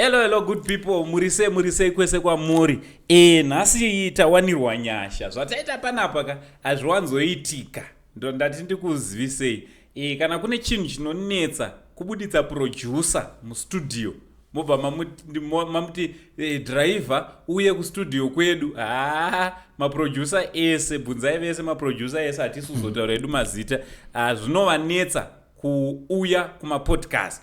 Hello, hello, good people. Muri sei, muri sei kwese kwamuri? Nhasi tawanirwa nyasha. Zvataita panapa ka hazviwanzoitika. Ndo ndati ndikuzivisei. Kana kune chinhu chinonetsa kubuditsa producer mustudio, mobva mamuti driver uye kustudio kwedu. Ha, maproducer ese, bvunzai vese maproducer ese, hatisi kuzotaura edu mazita. Zvinovanetsa kuuya kumapodcast.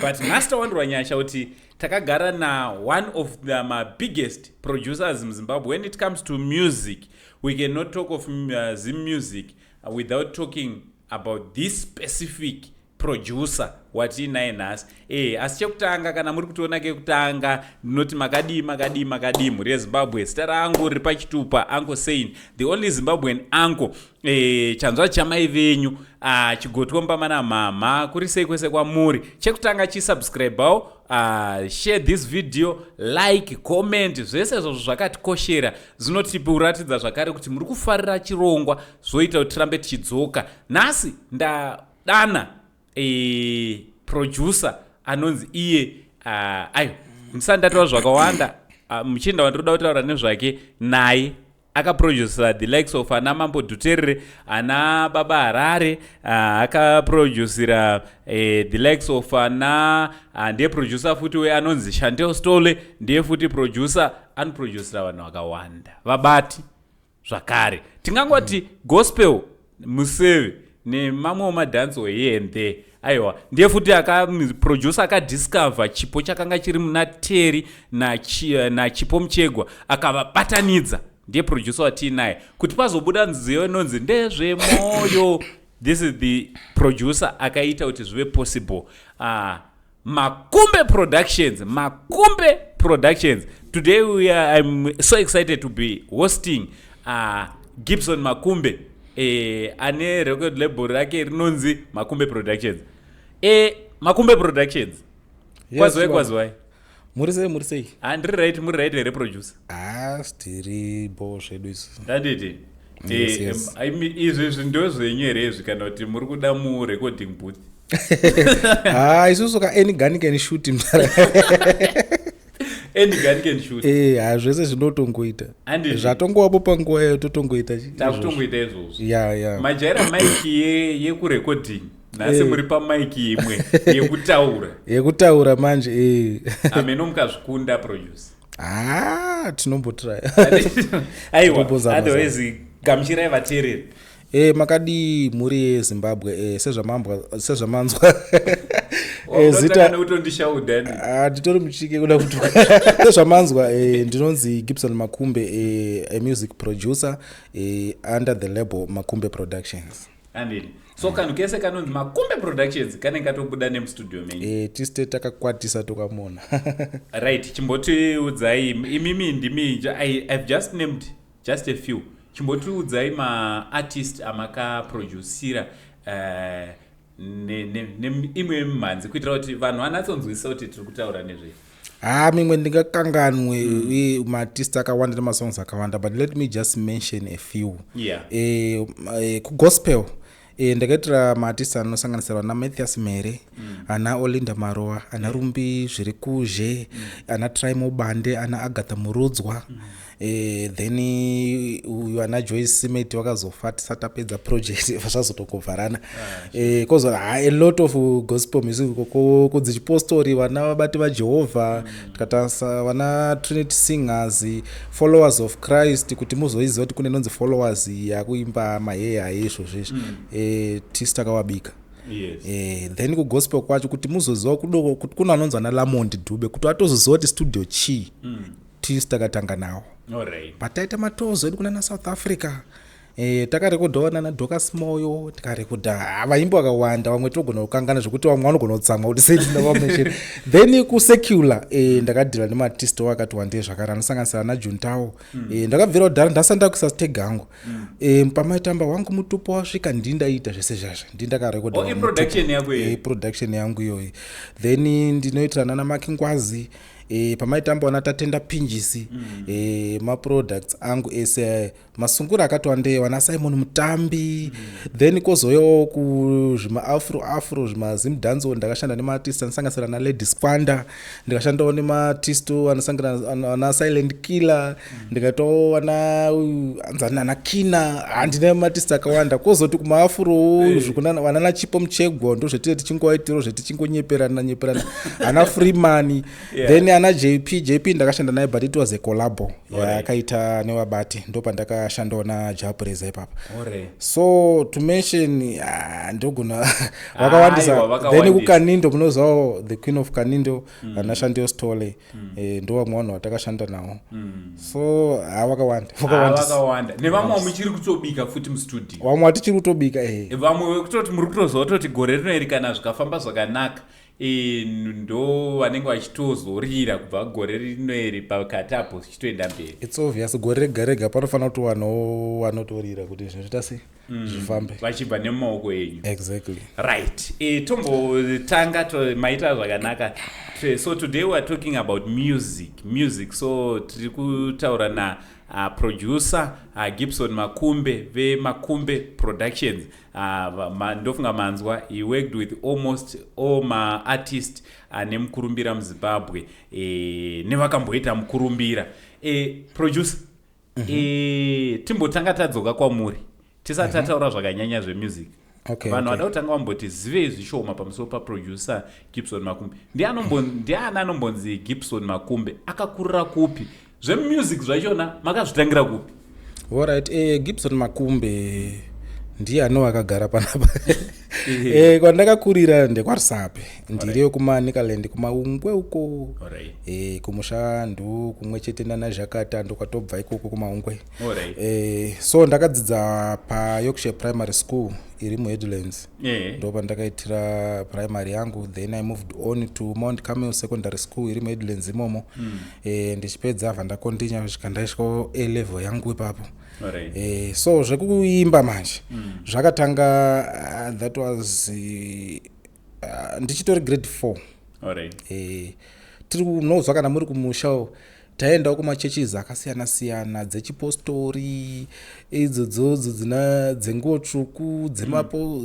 But nhasi tawandirwa nyasha kuti takagara na one of the mabiggest producers muZimbabwe. When it comes to music, we cannot talk of Zim music without talking about this specific producer watiinaye nhasi. Asi chekutanga, kana muri kutiona kekutanga, ndinoti makadii, makadii, makadii, mhuri yeZimbabwe? Zita rangu riri pachitupa, Uncle Sain, the only Zimbabwean uncle, chanzwa chamai venyu, chigotwa mana mhamha. Kuri sei kwese kwamuri? Chekutanga, chisubscribewo, share this video, like, comment, zvese izvozvo zvakatikoshera, zvinotiratidza zvakare kuti muri kufarira chirongwa, zvoita kuti tirambe tichidzoka. Nhasi ndadana producer anonzi iye, ayo ndisati ndataura zvakawanda, muchinda wandiroda kutaura nezvake naye akaproducera the likes of ana Mambo Dhuterere, ana Baba Harare, akaproducera the likes of ana, ndiye producer futi we anonzi Chantel Stole, ndiye futi producer anoproducera vanhu vakawanda, vabati zvakare, tingangoti gospel museve nemamwewo madhanso here and there. Aiwa, ndiye futi akaproducer akadiscover chipo chakanga chiri muna Terry naChipo Muchegwa, akavabatanidza. Ndiye producer watiinaye kuti pazobuda nziyo inonzi "Ndezvemwoyo". This is the producer akaita kuti zvive possible. Makumbe Productions, Makumbe Productions. Today we are, I'm so excited to be hosting Gibson Makumbe, ane record label rake rinonzi Makumbe Productions. Makumbe Productions. Yes, Kwaziwai. Baba. Kwaziwai. Muri sei, muri sei? Handiri right, muri right here, producer? Ha, tiripo zvedu isu. Handiti? Yes, yes. Izvi ndo zvenyu here izvi, kana kuti muri kuda murecording booth? Ha, isusu ka, any gun can shoot. Any gun can shoot. Ha, zvese zvinotongoita. Handiti? Zvatongowapo panguva iyoyo, totongoita Takutongoita izvozvo. Ya. Majaira maiki yekurecording, nhasi muri pamaiki imwe yekutaura. Yekutaura manje. Hameno mukazvikunda, producer. Ha, tinombotry. Aiwa. Tinombozama. Otherwise, gamuchirai vateereri. Makadii mhuri yeZimbabwe? Sezvamanzwa, zita Nekutondishaudha. Ah, nditori muchike kuda kutuka. Sezvamanzwa, ndinonzi Gibson Makumbe, a music producer under the label Makumbe Productions. Andini, so kanhu kese kanonzi Makumbe Productions kanenge katobuda nemustudio menyu. Tisite takakwatisa tokamona. Right, chimbotiudzai imimi, ndimi, I've just named just a few. Chimbotiudzai maartist amakaproducira neimwe mimhanzi, kuitira kuti vanhu vanatsonzwisisa kuti tiri kutaura nezvei. Ha, mimwe ndingakanganwe, uye maartist akawanda nemasongs akawanda, but let me just mention a few. Kugospel, ndakaitira maartist anosanganisira vana Mathias Mere, ana Olinda Maroa, ana Rumbi Zviri Kuzhe, ana Trimo Bande, ana Agatha Murudzwa. Then uyu ana Joyce Simet vakazofa tisati tapedza project, zvazotongovharana. Kozo ha, a lot of gospel music kudzichipostori, vana Vabati vaJehovha, tikatarisa vana Trinity Singers, Followers of Christ, kuti muzoiziva kuti kune inonzi Followers yakuimba maheya izvozvo izvi. Tisi takavabika. Then kugospel kwacho, kuti muzoziva kudoko kuti kuna anonzi ana Lamond Dube, kuti vatozoziva kuti studio chii, tisi takatanga nawo. Pataita matozo edu kunana South Africa, takarekodhawo nana Docas Moyo, tikarekodha vaimbi vakawanda, vamwe togona kukangana zvekuti vamwe vanogona kutsamwa kuti sei ndinavamention. Then kusecular, ndakadhila nemaartist wakati wandei zvakare, anosanganisira ana Juntao. Ndakabvira kudhara ndasati ndakuisa tag yangu. Pamaitamba "Wangu Mutupo Wasvika", ndindaita zvese zvazvo, ndindakarekodha. Oh, iproduction yako iyo? Production yangu iyoyi. Then ndinoitira nana Makingwazi. Pamaitamba wana Tatenda Pinjisi, maproducts angu ese. Masungura akati wandei, wana Simon Mutambi. Then kwozoyawo kuzvimaafro afro, zvimazimdanzo, ndakashanda nemaartist anosanganisira naLady Squanda, ndikashandawo nemaartist anosanganisira ana Silent Killer, ndikaitawo ana anzani, ana Kina. Handina maartist akawanda. Kwozoti kumaafro zvikuna vanana Chipo Muchegwa, ndo zvetine tichingovaitiro zvetichingonyeperana nyeperana, ana Freeman. Then ana JP, JP ndakashanda naye, but it was a collabo yaakaita nevabati, ndo pandakashandawo naJah Prayzah ipapo. So to mention, ah, ndogona vakawandisa. Aiwa, vakawandisa. Then kuKanindo, munozivawo the Queen of Kanindo, ana Shandio Stole, ndo vamwe vanhu vatakashanda navo. So ha, vakawanda. Ah, vakawandisa. Vakawanda. Nevamwe muchiri kutobika futi mustudio? Vamwe vatichiri kutobika, ehe. Vamwe vekutoti muri kutoziva kutoti gore rino iri, kana zvikafamba zvakanaka, ndo vanenge vachitozorira kubva gore rino iri pakati apo zvichitoenda mberi. It's obvious, gore rega rega panofanira kutowanawo vanotorira kuti zvinhu zviita sei, zvifambe. Vachibva nemumaoko enyu. Exactly. Right, tombotanga maita zvakanaka. So today we are talking about music, music. So tiri kutaura na producer Gibson Makumbe veMakumbe Productions. Ndofunga manzwa, he worked with almost all maartist ane mukurumbira muZimbabwe, nevakamboita mukurumbira. Producer, timbotanga tadzoka kwamuri tisati tataura zvakanyanya zvemusic. Vanhu vada kutanga vamboti zivei zvishoma pamusoro paproducer Gibson Makumbe. Ndiani anombonzi Gibson Makumbe? Akakurira kupi? Zvemusic zvachona makazvitangira kupi? Alright, Gibson Makumbe ndiye anova akagara panapa. Kwandakakurira ndekwaRusape, ndiriyo kuManicaland, kuMaungwe uko. Kumusha ndu kumwe chete nana Zhakata, ndokwatobva ikoko kuMaungwe. So ndakadzidza paYorkshire Primary School iri muHeadlands. Ndo pandakaitira primary yangu. Then I moved on to Mount Carmel Secondary School iri muHeadlands imomo. Ndichipedza bva ndakontinya kusvika ndaisvika A level yangu ipapo. So zvekuimba manje zvakatanga, that was ndichitori grade 4. Tiri kunozwa kana muri kumusha, taiendawo kumachurches akasiyana siyana, dzechipostori idzodzodzo, dzina dzenguo tsvuku, dzemapo,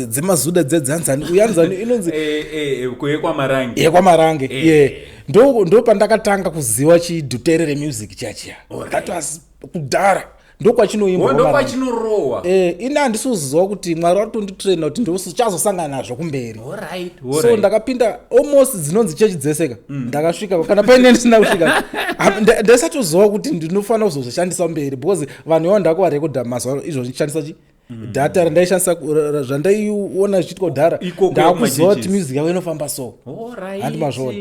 dzemazuda, dzedzanzani uyanzani inonzi Yekwamarange. Yekwamarange. Ye, ndo pandakatanga kuziva chidhuterere music chachiya. That was kudhara, ndokwachinoimbwa. Ndokwachinorohwa. Ini handisi kuziva kuti Mwari vari kutonditraina kuti ndosichazosangana nazvo kumberi. So ndakapinda almost dzinonzi chechi dzeseka. Ndakasvika kana paine ndisina kusvika, ndaisatoziva kuti ndinofanira kuzozvishandisa mberi, because vanhu ivo ndakuvarekodha mazuva izvo ndichishandisa chi data randaishandisa, zvandaiona zvichiitwa kudhara. Ndakuziva kuti music yavo inofamba so. Handi mazvona?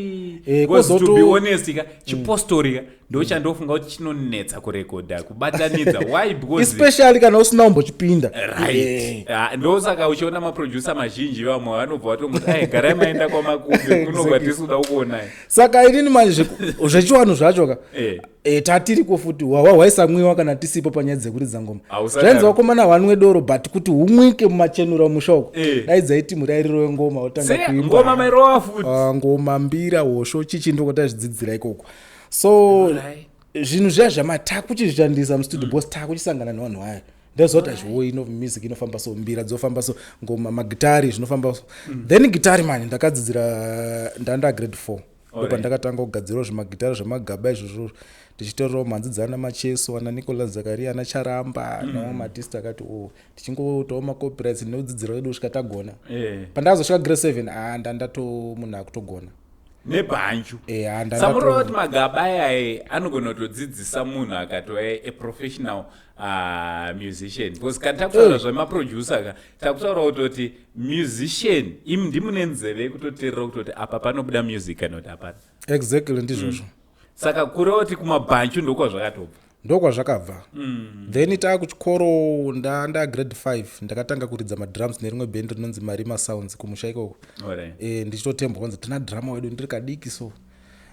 To be honest ka, chipostori ka ndo chandofunga kuti chinonetsa kurekodha, kubatanidza. Why? Because especially kana usina kumbochipinda. Right. Ah, ndosaka uchiona maproducer mazhinji vamwe vanobva vatomuti, "Ai, garai maenda kwaMakumbe kunobva, tisuda kuonai." Saka inini manje zvechiwanhu zvacho ka, tatiriko futi, hwahwa hwaisamwiwa kana tisipo panyaya dzekuridza ngoma. Zvainzi vakomana hwanwe doro, but kuti humwike mumachenura musha uko, dai dzaiti murairiro wengoma wotanga kuimba. Ngoma mairova futi. Ah, ngoma, mbira, hosho, chichi, ndokotazvidzidzira ikoko. So zvinhu zviya zvamatakuchizvishandisa mustudio, because takuchisangana nevanhu vaya, ndozoti hazviwo ino music inofamba so, mbira dzofamba so, ngoma, magitari zvinofamba so. Then gitari manje ndakadzidzira ndanda grade 4. Ndopandakatanga kugadzirawo zvimagitari zvemagaba izvozvo, tichitorerawo mhanzi dzana Macheso, ana Nicolas Zakaria, ana Charamba, namamwe maartist akati o, tichingoitawo macopyrights nekudzidzira kwedu kusvika tagona. Pandakazosvika grade 7, ah, ndandato munhu akutogona. Nebhanju. Ah, Samurova kuti magaba ayai anogona kutodzidzisa munhu akatova a professional musician, because kana takutaura zvemaproducer ka, takutaura kutoti musician imi ndimune nzeve yekutoteerera kutoti apa panobuda music kana kuti hapana. Exactly, ndizvozvo. Saka kureva kuti kumabhanchu ndokwazvakatobva. Ndokwazvakabva. Then taakuchikoro, nda grade 5, ndakatanga kuridza madrums nerimwe bhendi rinonzi Marima Sounds kumusha ikoko. Ndichitotembwa kunzi tina drama wedu, ndiri kadiki so,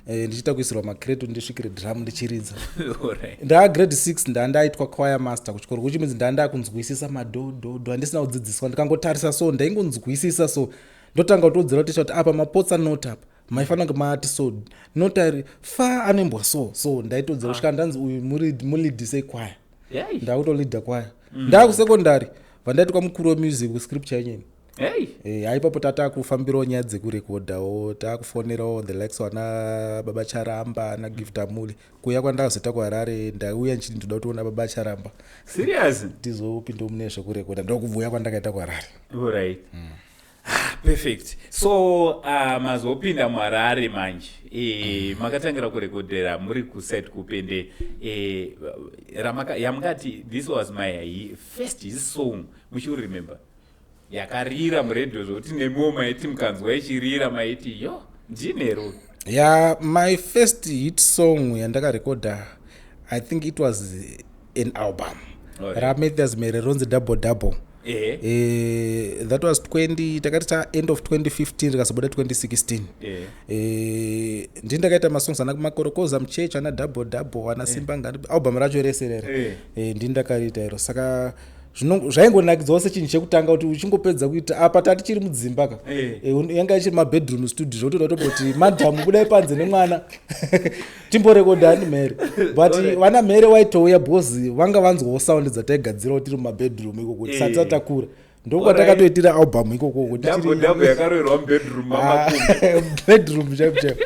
ndichiita kuisirwa macrate ndisvikire drum ndichiridza. Ndaa grade 6, ndandaitwa choir master kuchikoro, which means ndandakunzwisisa madhodhodho handisina kudzidziswa. Ndikangotarisa so, ndaingonzwisisa, so ndotanga kutodzera ticha kuti apa mapotsa note apa. Maifanira kunge mati so, notari fa anoimbwa so. So ndaitodzera kusvika ndanzi uyu mulidise kwaya. Ndakutoleada kwaya. Ndakusecondary, vandaitwa mukuru wemusic kuScripture Union. Haipapo tatakufambirawo nyaya dzekurekodhawo, takufonerawo the likes wana Baba Charamba naGift Amuli. Kuuya kwandakazoita kuHarare, ndauya nchiti ndoda kutoona Baba Charamba. Serious? Ndizopinda mune zvekurekodha. Ndokuvuya kwandakaita kuHarare. Alright. Ah, perfect. So mazopinda muHarare manje, makatangira kurekodhera muri kusite kupende yamungati this was my first his song, muchiuremember, yakarira muredhiyo zvokuti nemiwo maiti mukanzwa ichirira maiti, "Yo, ndinero"? Yeah, my first hit song yandakarekodha, I think it was an album raMathias Mere ronzi Double Double. That was 20, takati ta end of 2015, rikazobuda 2016. Ndini ndakaita masongs ana Makorokoza Muchechi, ana Double Double, ana Simba Ngani, album racho rese rere. Ndini ndakariita iro. Saka zvaingonakidzawo sechinhu chekutanga kuti uchingopedza kuita apa, tati chiri mudzimba ka. Yanga ichiri mabedroom studio, zvotoda tomboti, "Madhamu, budai panze nemwana, timborekodhani mhere." But vana Mhere waitouya because vanga vanzwawo sound dzataigadzirawo tiri mumabedroom ikoko tisati tatakura. Ndokwatakatoitira album ikoko. Double Double yakaroverwa mubedroom mamakumbi? Bedroom chaipo chaipo.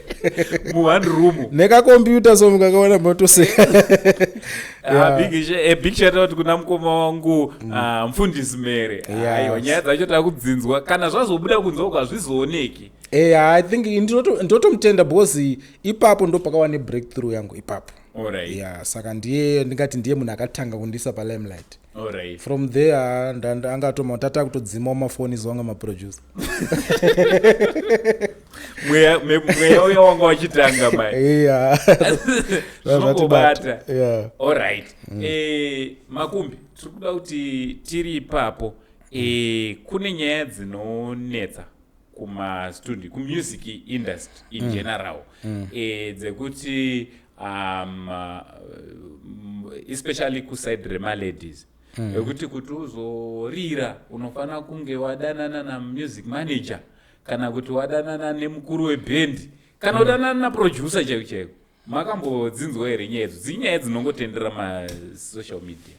Muone room. Nekakombiyuta, so mukakaona motoseka. Ah, big shout out kuna mukoma wangu, ah, Mufundisi Mere. Aiwa, nyaya dzacho takudzinzwa, kana zvazobuda kunze uko hazvizooneki. I think ndotomutenda because ipapo ndo pakava nebreakthrough yangu ipapo. Yeah, saka ndiye ndingati ndiye munhu akatanga kundiisa palimelight. From there angatoma tata kutodzimawo mafoni wanga maproducer. Mweya uya wanga wachitanga mai. Zvinongobata. Alright. Makumbi, tiri kuda kuti tiri ipapo, kune nyaya dzinonetsa kumastudio, kumusic industry in general, dzekuti especially kuside remaladies, ekuti kuti uzorira unofanira kunge wadanana namusic manager, kana kuti wadanana nemukuru webhendi, kana kudanana naproducer chaiko chaiko. Makambodzinzwa here nyaya idzo? Dzinyaya dzinongotendera masocial media.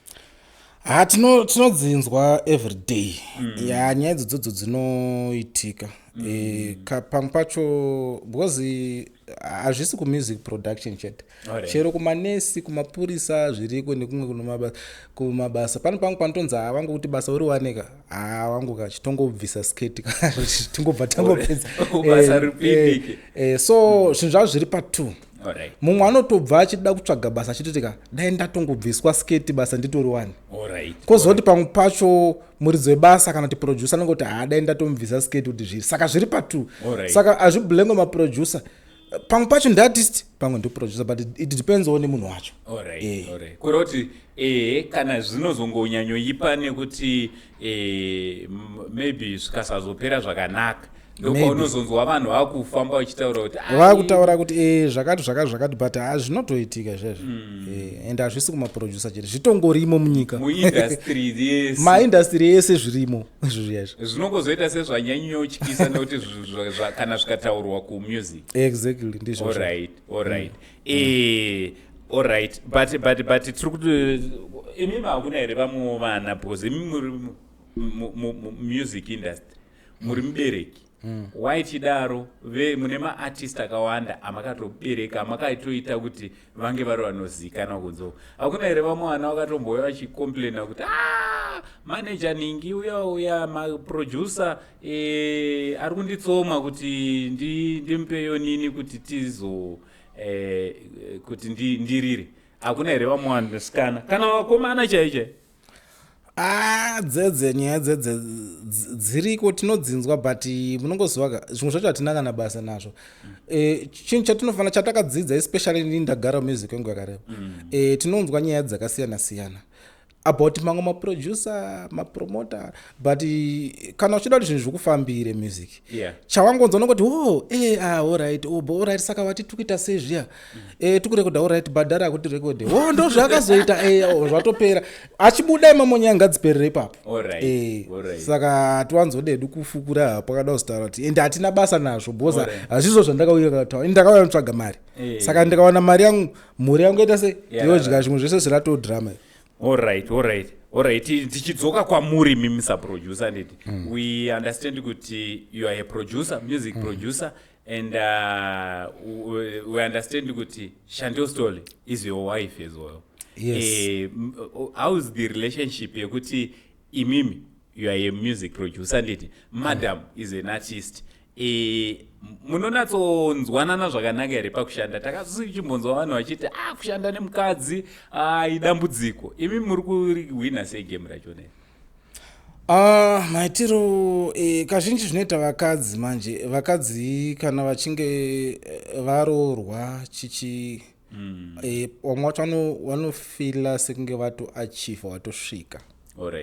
Ha, tinodzinzwa every day. Ya, nyaya idzodzodzo dzinoitika. Pamwe pacho because hazvisi kumusic production chete, chero kumanesi, kumapurisa zviriko, nekumwe kumabasa. Pane pamwe panotonzi havangokuti basa uriwanika, havangu chitongobvisa sketi, tingobva tangopedza. Basa ripindike. So zvinhu zvazvo zviri patwo. Mumwe anotobva achida kutsvaga basa achitotika, "Dai ndatongobviswa sketi, basa nditori wani." Kwozoti pamwe pacho muridzi webasa kana kuti producer anongoti, "Ha, dai ndatomubvisa sketi kuti zviri." Saka zviri patwo. Saka hazviblamewe maproducer. Pamwe pacho ndiartist, pamwe ndiproducer, but it depends on nemunhu wacho. Kureva kuti ehe, kana zvinozongonyanyoipa nekuti maybe zvikasazopera zvakanaka, ndopaunozonzwa vanhu vakufamba vachitaura kuti, "Ai, Vakutaura kuti zvakati zvakati zvakati, but ha, zvinotoitika izvezvo. And hazvisi kumaproducer chete, zvitongorimo munyika. Muindustry yese. Maindustry ese zvirimo izvo zviyazvo. Zvinongozoita sezvanyanyotyisa nekuti kana zvikataurwa kumusic. Exactly, ndizvozvo. Alright. Alright, but tiri kuti imimi hakuna here vamwewo vana, because imi muri music industry, muri mubereki, waichidaro mune maartist akawanda amakatobereka, amakatoita kuti vange vari vanozikanwa kunze. Hakuna here vamwe vana vakatombouya vachicomplaina kuti, "Ah, manager ningi uya uya, maproducer ari kunditsoma kuti ndimupeyo nini kuti tizo kuti ndirire"? Hakuna here vamwe vanhu vesikana kana vakomana chai chai? Ah, dzedze nyaya dzedze dziriko, tinodzinzwa, but munongoziva ka, zvimwe zvacho hatina kana basa nazvo. Chinhu chatinofanira, chatakadzidza, especially ini ndagara music kwenguva yakareba, tinonzwa nyaya dzakasiyana siyana. About mamwe maproducer, mapromoter, but kana uchida kuti zvinhu zvikufambire, music, chawangonzwa unongoti, "Oh, ah, alright, oh, alright, saka wati tikuita sei zviya? Tikurekodha, alright, bhadhara kuti rekodhe." Oh, ndo zvaakazoita. Oh, zvatopera. Achibuda imomo, nyaya ngadziperere ipapo. Saka hatiwanzodedu kufukura hapo akada kuzitaura kuti, ende hatina basa nazvo because hazvizvo zvandakauya kataura. Ini ndakauya notsvaga mari. Saka ndikawana mari yangu, mhuri yangu ita sei? Yodya. Zvimwe zvese zviratoo drama. Alright. Tichidzoka kwamuri mimi saproducer, nditi we understand kuti you are a producer, music producer, and we understand kuti Shantel Story is your wife as well. Yes. How is the relationship yekuti imimi you are a music producer, nditi madam is an artist? Munonatsonzwanana zvakanaka here pakushanda? Takasichimbonzwa vanhu vachiti, ah, kushanda nemukadzi, ah, idambudziko. Imi muri kurihwina sei game rachona iri? Ah, maitiro, kazhinji zvinoita vakadzi manje, vakadzi kana vachinge varoorwa chichi, vamwe vacho vanofila sekunge vatoachiever, vatosvika.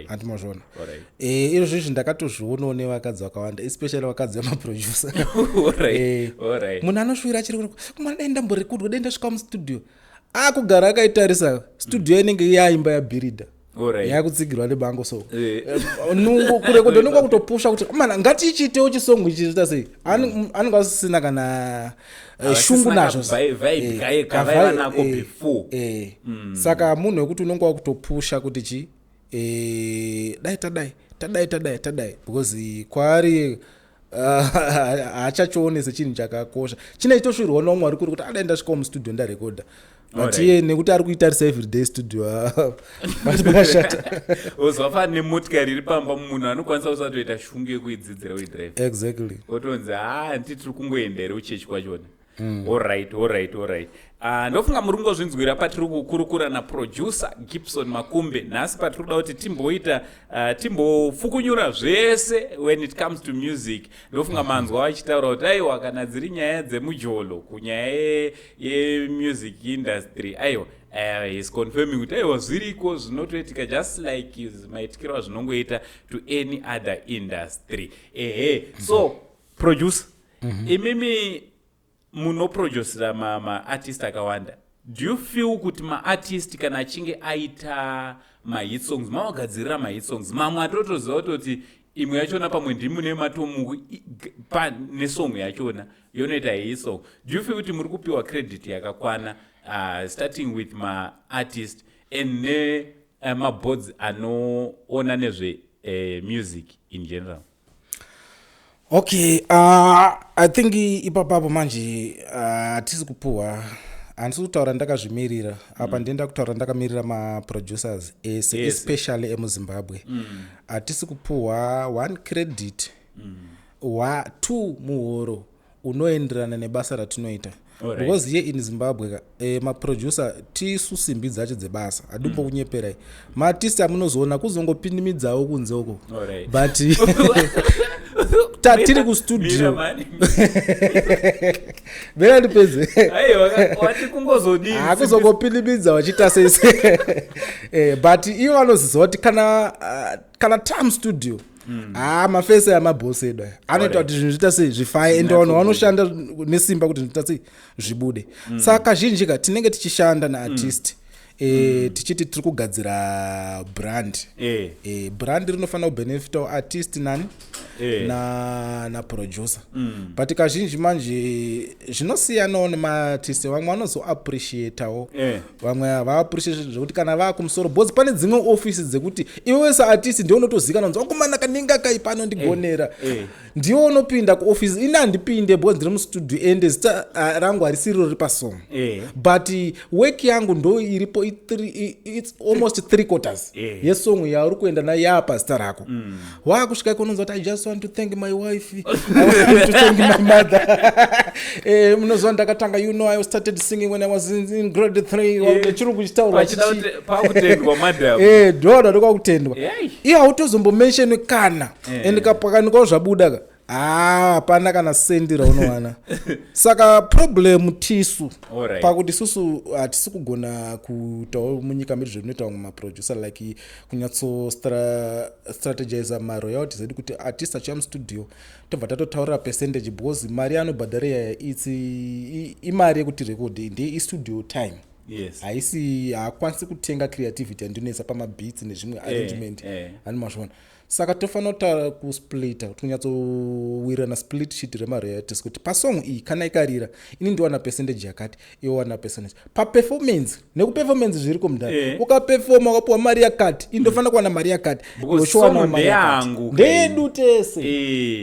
Handi mazviona? Izvozvo ndakatozvionawo nevakadzi vakawanda, especially vakadzi vemaproducer. Munhu anosvira achiri mwana, dai ndamborekudwa, dai ndasvika mustudio. Akugara akaitarisa studio, inenge yaimba yabhiridha, yakutsigirwa nebango, so nungo kurekodha unenge wakutopusha kuti, "Mana, ngatichiitewo chisongo ichi." Zviita sei? Anenge asisina kana shungu Havasisina nazvo. Vibe kavaiva nako before. Saka munhu wekuti unenge wakutopusha kuti chi, dai tadai, tadai, tadai, tadai, because kwaari haachachione sechinhu chakakosha. Chine chitosvirwa naumwe ari kuri kuti adai ndasvikawo mustudio ndarekodha, but iye nekuti ari kuitarisa everyday studio, but pakashata. Uzwafana nemotikari iri pamba, munhu anokwanisa kusatoita shungu yekuidzidzira kuidrive. Otonzi, "Ha, nditi tiri kungoenda here uchechi kwachona?" Alright. Ndofunga muri kungozvinzwira patiri kukurukura naproducer Gibson Makumbe nhasi, patiri kuda kuti timboita timbofukunyura zvese when it comes to music. Ndofunga manzwa vachitaura kuti aiwa, kana dziri nyaya dzemujolo kunyaya yemusic industry, aiwa, is confirming kuti aiwa, zviriko, zvinotoitika just like maitikiro azvinongoita to any other industry. Ehe, so producer, imimi munoproducera maartist akawanda. Do you feel kuti maartist kana achinge aita mahit songs, mavagadzirira mahit songs mamwe atotoziva kutoti imwe yachona pamwe ndimune matomu nesong yachona yonoita hit song, do you feel kuti muri kupiwa credit yakakwana, starting with maartist and nemaboards anoona nezve music in general? Okay, I think ipapapo manje hatisi kupuhwa. Handisi kutaura ndakazvimirira apa, ndienda kutaura ndakamirira maproducers ese, especially emuZimbabwe. Hatisi kupuhwa one credit, wa two muhoro unoenderana nebasa ratinoita, because here in Zimbabwe ka, maproducer tisu simbi dzacho dzebasa. Hadimbo kunyeperai, maartist amunozoona kuzongopinimidzawo kunze uko, but tatiri kustudio Mira, mani. Mira ndipedze. Aiwa, wati kungozodini? Hakuzongopinimidza vachiita sese, but ivo vanoziziva kuti kana tamustudio, ha, mafesi amabhosi edu aya anoita kuti zvinhu zviita sei, zvifaye, ende vanhu vanoshanda nesimba kuti zviita sei, zvibude. Saka kazhinji ka tinenge tichishanda naartist, tichiti tiri kugadzira brand. Brand rinofanira kubenefitawo artist nani? Na producer. But kazhinji manje zvinosiyanawo nemaartist. Vamwe vanozoappreciatawo, vamwe havaappreciate, zvekuti kana vaakumusoro, because pane dzimwe ofisi dzekuti iwewe saartist ndiwe unotozikanwa kunzi wakomana kanenge akaipa, anondigonera. Ndiwe unopinda kuofisi, ini handipinde because ndiri mustudio, ende zita rangu harisiriro riri pasong. But work yangu ndo iripo, it's almost three quarters yesong yauri kuenda nayo yaapa zita rako. Waakusvika iko unonzwa kuti, "I just want to thank my wife, I want to thank my mother. Munoziva ndakatanga, I started singing when I was in grade 3." Chirungu chitaurwa. Pachida kuti pakutendwa madam. Ndoda ndokwakutendwa. Yai. Iye hautozombomentionwe kana. And kapakanikawo zvabuda ka. Ah, hapana kana sendi raunowana. Saka problem tisu pakuti isusu hatisi kugona kuitawo munyika medu zvinoita vamwe maproducer, like kunyatso strategiza maroyalties edu, kuti artist achiya mustudio tobva tatotaurira percentage, because mari yaanobhadhara iyaya its imari yekuti record, ndeistudio time. Haisi, haakwanisi kutenga creativity yandinoisa pamabeats nezvimwe arrangement. Hani mazviona? Saka tofanira kutaura kusplita, kuti kunyatsowirirana split sheet remaroyalties, kuti pasong iyi kana ikarira, ini ndiwana percentage yakati, iwe wana percentage paperformance. Nekuperformance zviriko mudhara. Ukaperforma ukapiwa mari yakati, ini ndofanira kuwana mari yakati. Because iwe uchiwanawo song mari yakati. ndeyangu. Ndeyedu tese.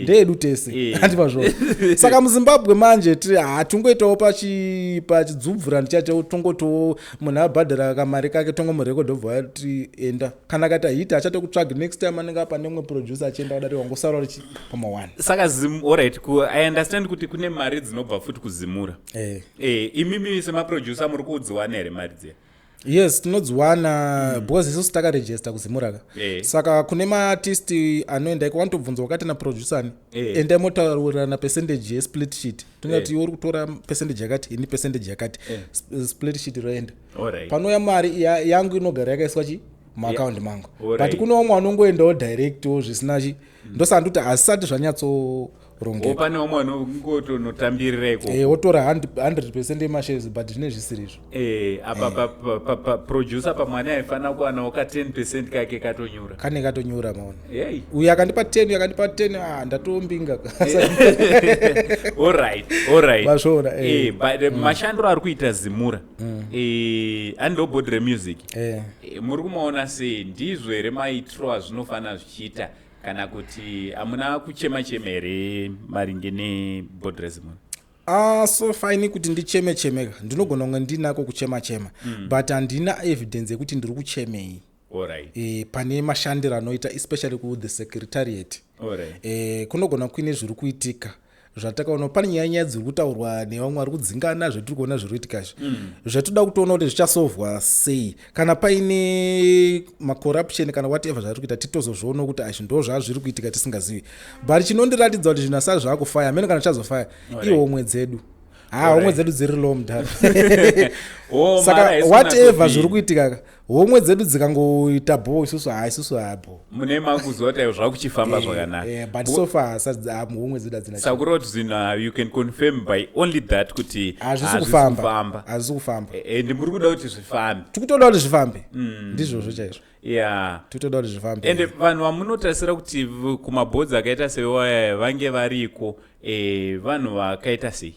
Ndeyedu tese. Handi mazvona? Saka muZimbabwe manje hatingoitawo pachidzubvurani chacho, tongotiwo munhu abhadhara kamari kake, tongomurekodha, obva ati enda. Kana akaita hit, achatokutsvaga next time anenge apa nemumwe producer, achienda kudari, wangosara uri pama1. Saka alright, I understand kuti kune mari dzinobva futi kuZimura. Imimi semaproducer muri kudziwana here mari dziya? Yes, tinodziwana because isusu takarejista kuZimura ka. Saka kune maartist anoenda iko, vanotobvunza wakati naproducer ni, endai motaurirana percentage yesplit sheet. Tingati iwe uri kutora percentage yakati, ini percentage yakati. Split sheet roenda. Panouya mari yangu inogara yakaiswa chi muakaundi mangu. But kune vamwe vanongoendawo directwo zvisina chi, ndosaka ndikuti hazisati zvanyatsorongeka. Pane vamwe vanongotonotambirira ikoko. Wotora 100% yemashares, but zvine zvisiri izvo. Apa producer pamwe aifanira kuwanawo ka 10% kake katonyura. Kane katonyura, maona. Hey. Uyu akandipa 10, uyu akandipa 10, ah, ndatombinga. Alright. Mazviona, eh. But mashandiro ari kuita Zimura, ando board remusic, muri kumaona sei? Ndizvo here maitiro azvinofanira zvichiita, kana kuti hamuna kuchema chema here maringe neboard reZimura? Ah, so fine kuti ndicheme chemeka, ndinogona kunge ndinako kuchema chema, but handina evidence yekuti ndiri kuchemei. Pane mashandiro anoita, especially ku the secretariat, kunogona kuine zviri kuitika zvatakaona. Pane nyaya dziri kutaurwa nevamwe vari kudzingana, zvetiri kuona zviri kuitika izvi, zvatoda kutoona kuti zvichasovhwa sei. Kana paine macorruption kana whatever zvari kuita, titozozviona kuti azvi ndo zvazviri kuitika tisingazivi. But chinondiratidza kuti zvinhu asati zvakufaya hamene kana zvichazofaya, ihomwe dzedu. Ha, homwe dzedu dziri low, mudhara. Oh, Saka mara haisi whatever kunatopinda. Zviri kuitika ka, homwe dzedu dzikangoita bho, isusu ha, isusu habo. Mune makuziva kuti zvakuchifamba zvakanaka. But so far homwe dzedu hadzina. Saka kureva kuti zvinhu, you can confirm by only that kuti hazvisi hazvisi kufamba. Kufamba. Hazvisi kufamba. And muri kuda kuti zvifambe. Tikutoda kuti zvifambe, ndizvozvo chaizvo. Tikutoda kuti zvifambe. And vanhu vamunotarisira kuti kumaboards akaita sewaya vange variko, vanhu vakaita sei?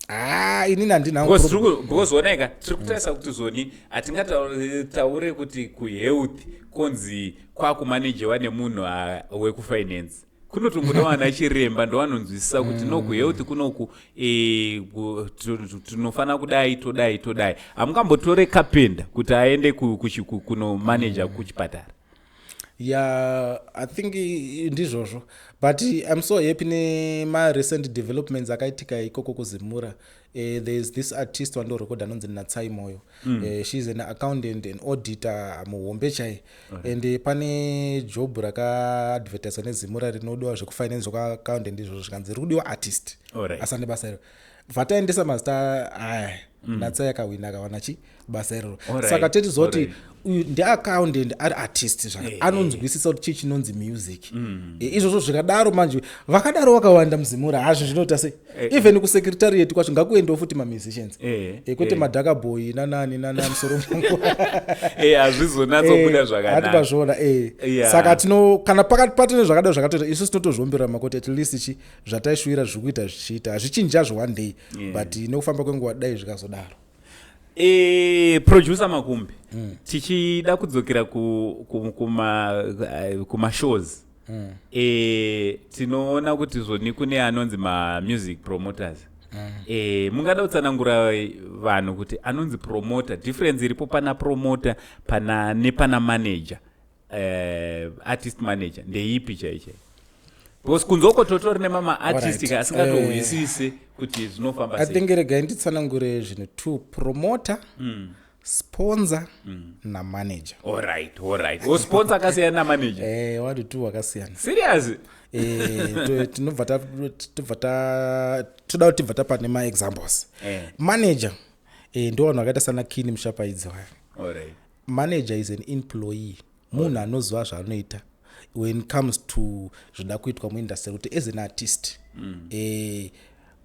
Ah, inini handina. Because onaika, tiri kutarisa kuti zoni hatingataure kuti kuhealth konzi kwakumanejewa nemunhu wekufinance. Kunotongoda vana chiremba, ndovanonzwisisa kuti no, kuhealth kunoku tinofanira kudai, todai, todai. Hamungambotore kapenda kuti aende kunomaneja kuchipatara. Yeah, I think ndizvozvo, but I'm so happy nemarecent developments akaitika ikoko kuZimura. There is this artist wandorekodha anonzi Natsai Moyo. She's an accountant and auditor muhombe chai, and pane job rakaadvertiswa neZimura rinodiwa zvekufinance, zvekuaccountant izvozvo, zvikanzi riri kudiwa artist asande basa iro. Vataendesa mazita aya, Natsai akawina, akawana chi basa iroro. Saka tetizoti uyu ndeaccountant ari artist zvaka anonzwisisa kuti chii chinonzi music. Izvozvo zvikadaro manje, vakadaro vakawanda muZimura, hazvo zvinoita sei? Even kusecretariat kwacho ngakuendewo futi mamusicians, kwete madhaka boy nanani nanani soro. Hazvizonatsobuda zvakanaka. Hatipazviona. Saka tino kana pakati patine zvakadaro zvakatoita, isusu tinotozviombera makoti, at least chi zvataishuvira zviri kuita zvichiita. Hazvichinji hazvo one day, but nekufamba kwenguva dai zvikazodaro. Producer Makumbi, tichida kudzokera kumashows, tinoona kuti zvoni kune anonzi mamusic promoters. Mungada kutsanangura vanhu kuti anonzi promoter, difference iripo pana promoter pana nepana manager, artist manager, ndeipi chai chai? Because kunze uko totori nemamaartist ka asingatohwisisi kuti zvinofamba I sei. think regai nditsanangure zvinhu two. Promoter. Sponsor namanager. Alright, o sponsor akasiyana namanager? Wari two wakasiyana. Serious? Tinobva tobva toda kuti tibva tapa nemaexamples. Manager ndo vanhu vakaita sana Kini Mushapaidzi vaya. Manager is an employee, munhu anoziva zvaanoita when it comes to zvoda kuitwa muindustry, kuti as an artist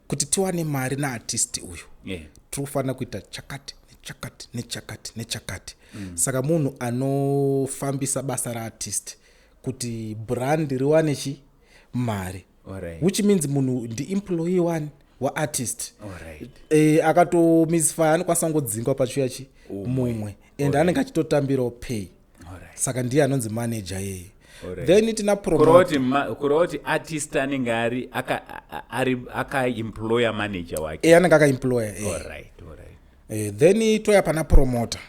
kuti tiwane mari naartist uyu, tiri kufanira kuita chakati nechakati nechakati nechakati. Saka munhu anofambisa basa raartist kuti brand riwane chi mari, which means munhu ndiemployee one waartist. Akatomisfire anokwanisa kungodzingwa pachiuya chi mumwe and anenge achitotambirawo pay. Saka ndiye anonzi manager yeye. Then tina promoter. Kureva kuti artist anenge ari ari akaemploya manager wake? Anenge akaemploya. Then toya pana promoter.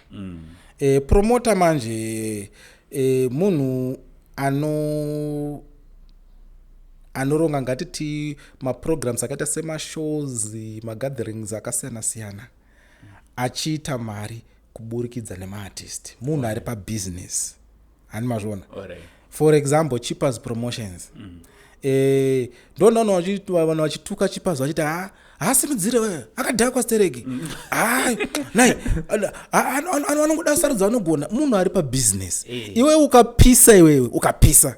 Promoter manje munhu anoronga ngatiti maprograms akaita semashows, magatherings akasiyana siyana, achiita mari kuburikidza nemaartist, munhu ari pabusiness, hani mazviona? For example, Chippers Promotions. Ndonaona vanhu vachituka Chippers vachiti, "Ha, haasimudzire we, akadhakwa stereki." Hai nai, anongoda sarudza anogona. Munhu ari pabusiness. Iwe ukapisa, iwewe ukapisa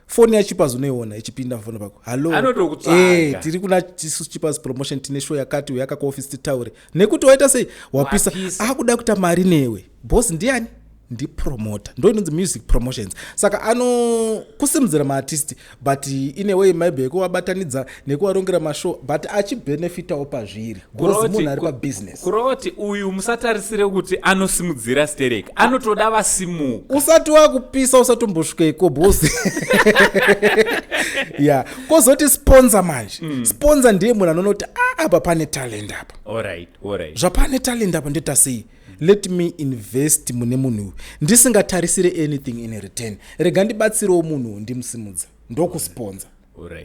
foni yaChippers, unoiona ichipinda mufoni pako, "Hallo." Anotokutsvaga. Tiri kuna tisu Chippers Promotion, tine show yakati, uyaka kuofisi titaure, nekuti waita sei? Wapisa. Wapisa. Akuda kuita mari newe. Boss ndiani? Ndipromoter. Ndo inonzi music promotions. Saka anokusimudzira maartist, but in a way maybe yekuvabatanidza nekuvarongera mashow, but achibenefitawo pazviri because munhu ari pabusiness. Kureva kuti uyu musatarisire kuti anosimudzira stereki, anotoda vasimuka. Usati wakupisa, usatombosvika iko, boss ya. Kwozoti sponsor manje. Sponsor ndiye munhu anoona kuti, "Ah, apa pane talent apa. Zvapane talent apa, ndoita sei? Let me invest mune munhu uyu ndisingatarisire anything in return. Rega ndibatsirewo munhu uyu, ndimusimudza." Ndokusponsa.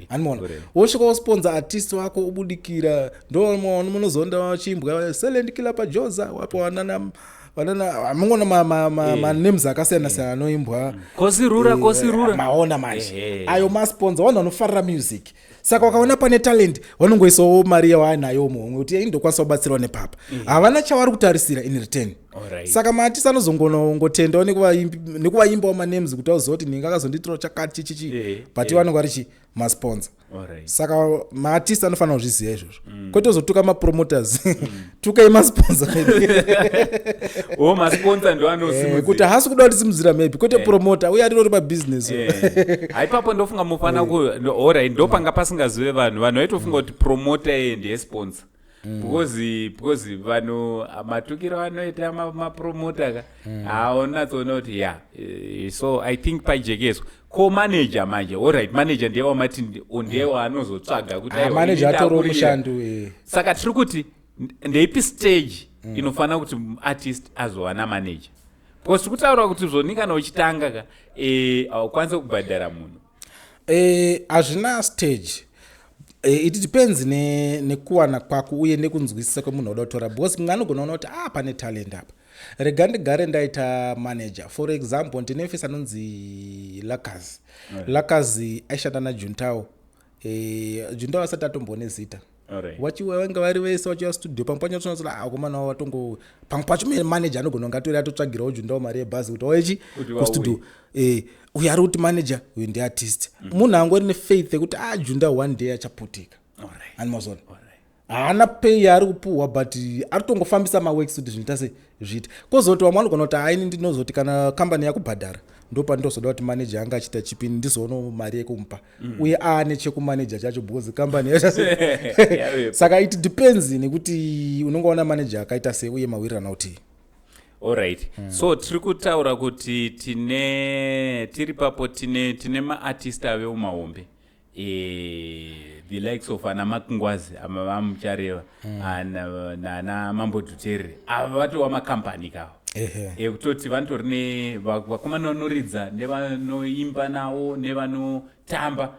Hanimona? Wosvika wosponsa artist wako, ubudikira, ndo munozonda chimbwa Silent Killer pajoza wapo, vanana vanana mungona manames akasiyana siyana anoimbwa. Kosirura, kosirura. Maona manje? Ayo masponsa vanhu vanofarira music. Saka wakaona pane talent, vanongoisawo mari yavaanayo muhomwe kuti "Ei, ndokwanisa kubatsirawo nepapa." Havana chavari kutarisira in return. Saka maartist anozongotendawo nekuvaimbawo manames kuti auziva kuti ninga akazondiitirawo chakati chichichi. But vanonge vari chi masponsor. Saka maartist anofanira kuzviziva izvozvo, kwete kuzotuka mapromoters. Tukai masponsor. O, masponsor ndo Kuti anosimudzira. Haasi kuda kutisimudzira maybe, kwete promoter uye aritori pabusiness. Haipapo ndofunga mufana ku alright, ndopanga pasingazive vanhu. Vanhu vaitofunga kuti promoter iye ndiye sponsor, because vanhu matukiro anoita mapromota ka, haunatsoona kuti ya. So I think pajekeswa. Ko manager manje? Alright, manager ndiye wamati ndiye waanozotsvaga kuti aiwa, manager ini atoriwo ndakurira. mushando. Saka tiri kuti ndeipi stage inofanira kuti artist azova namanager? Because tiri kutaura kuti zvoni kana uchitanga ka, haukwanisi kubhadhara munhu. Hazvina stage. It depends nekuwana kwako uye nekunzwisisa kwemunhu auda kutora, because mumwe anogona kuona kuti, "Ah, pane talent apa, rega ndigare ndaita manager." For example, ndine fesi anonzi Lakas. Lakas aishanda naJuntao. Juntao asati atombone zita, wachiuya, vange vari vese vachiuya studio. Pamwe pacho tinozola akomana wavo vatongo, pamwe pacho manager anogona kunge atori atotsvagirawo Juntao mari yebhazi kuti wauyechi Kuti kustudio. Uyu ari kuti manager, uyu ndiartist. Munhu angori nefaith yekuti, "Ah, Junda one day achaputika." Animazona haana pay yaari kupuhwa, but ari kutongofambisa maworks kuti zvinoita sei zviite. Kwozoti vamwe vanogona kuti, "Haini, ndinozoti kana kambani yakubhadhara, ndopandinozoda kuti manager anga achiita chipini, ndizoonawo mari yekumupa." Uye aane chekumaneja chacho because kambani yaita sei. Yavepo. Saka it depends nekuti unonge waona manager akaita sei uye mawirirana kuti. Alright, so tiri kutaura kuti tine tiri papo tine maartist ave mumahombe, the likes of ana Makungwazi ava vamuchareva, nana Mambo Dhuterere, ava vatova makambani kavo ekutoti vanotori nevakomana vanoridza nevanoimba navo nevanotamba,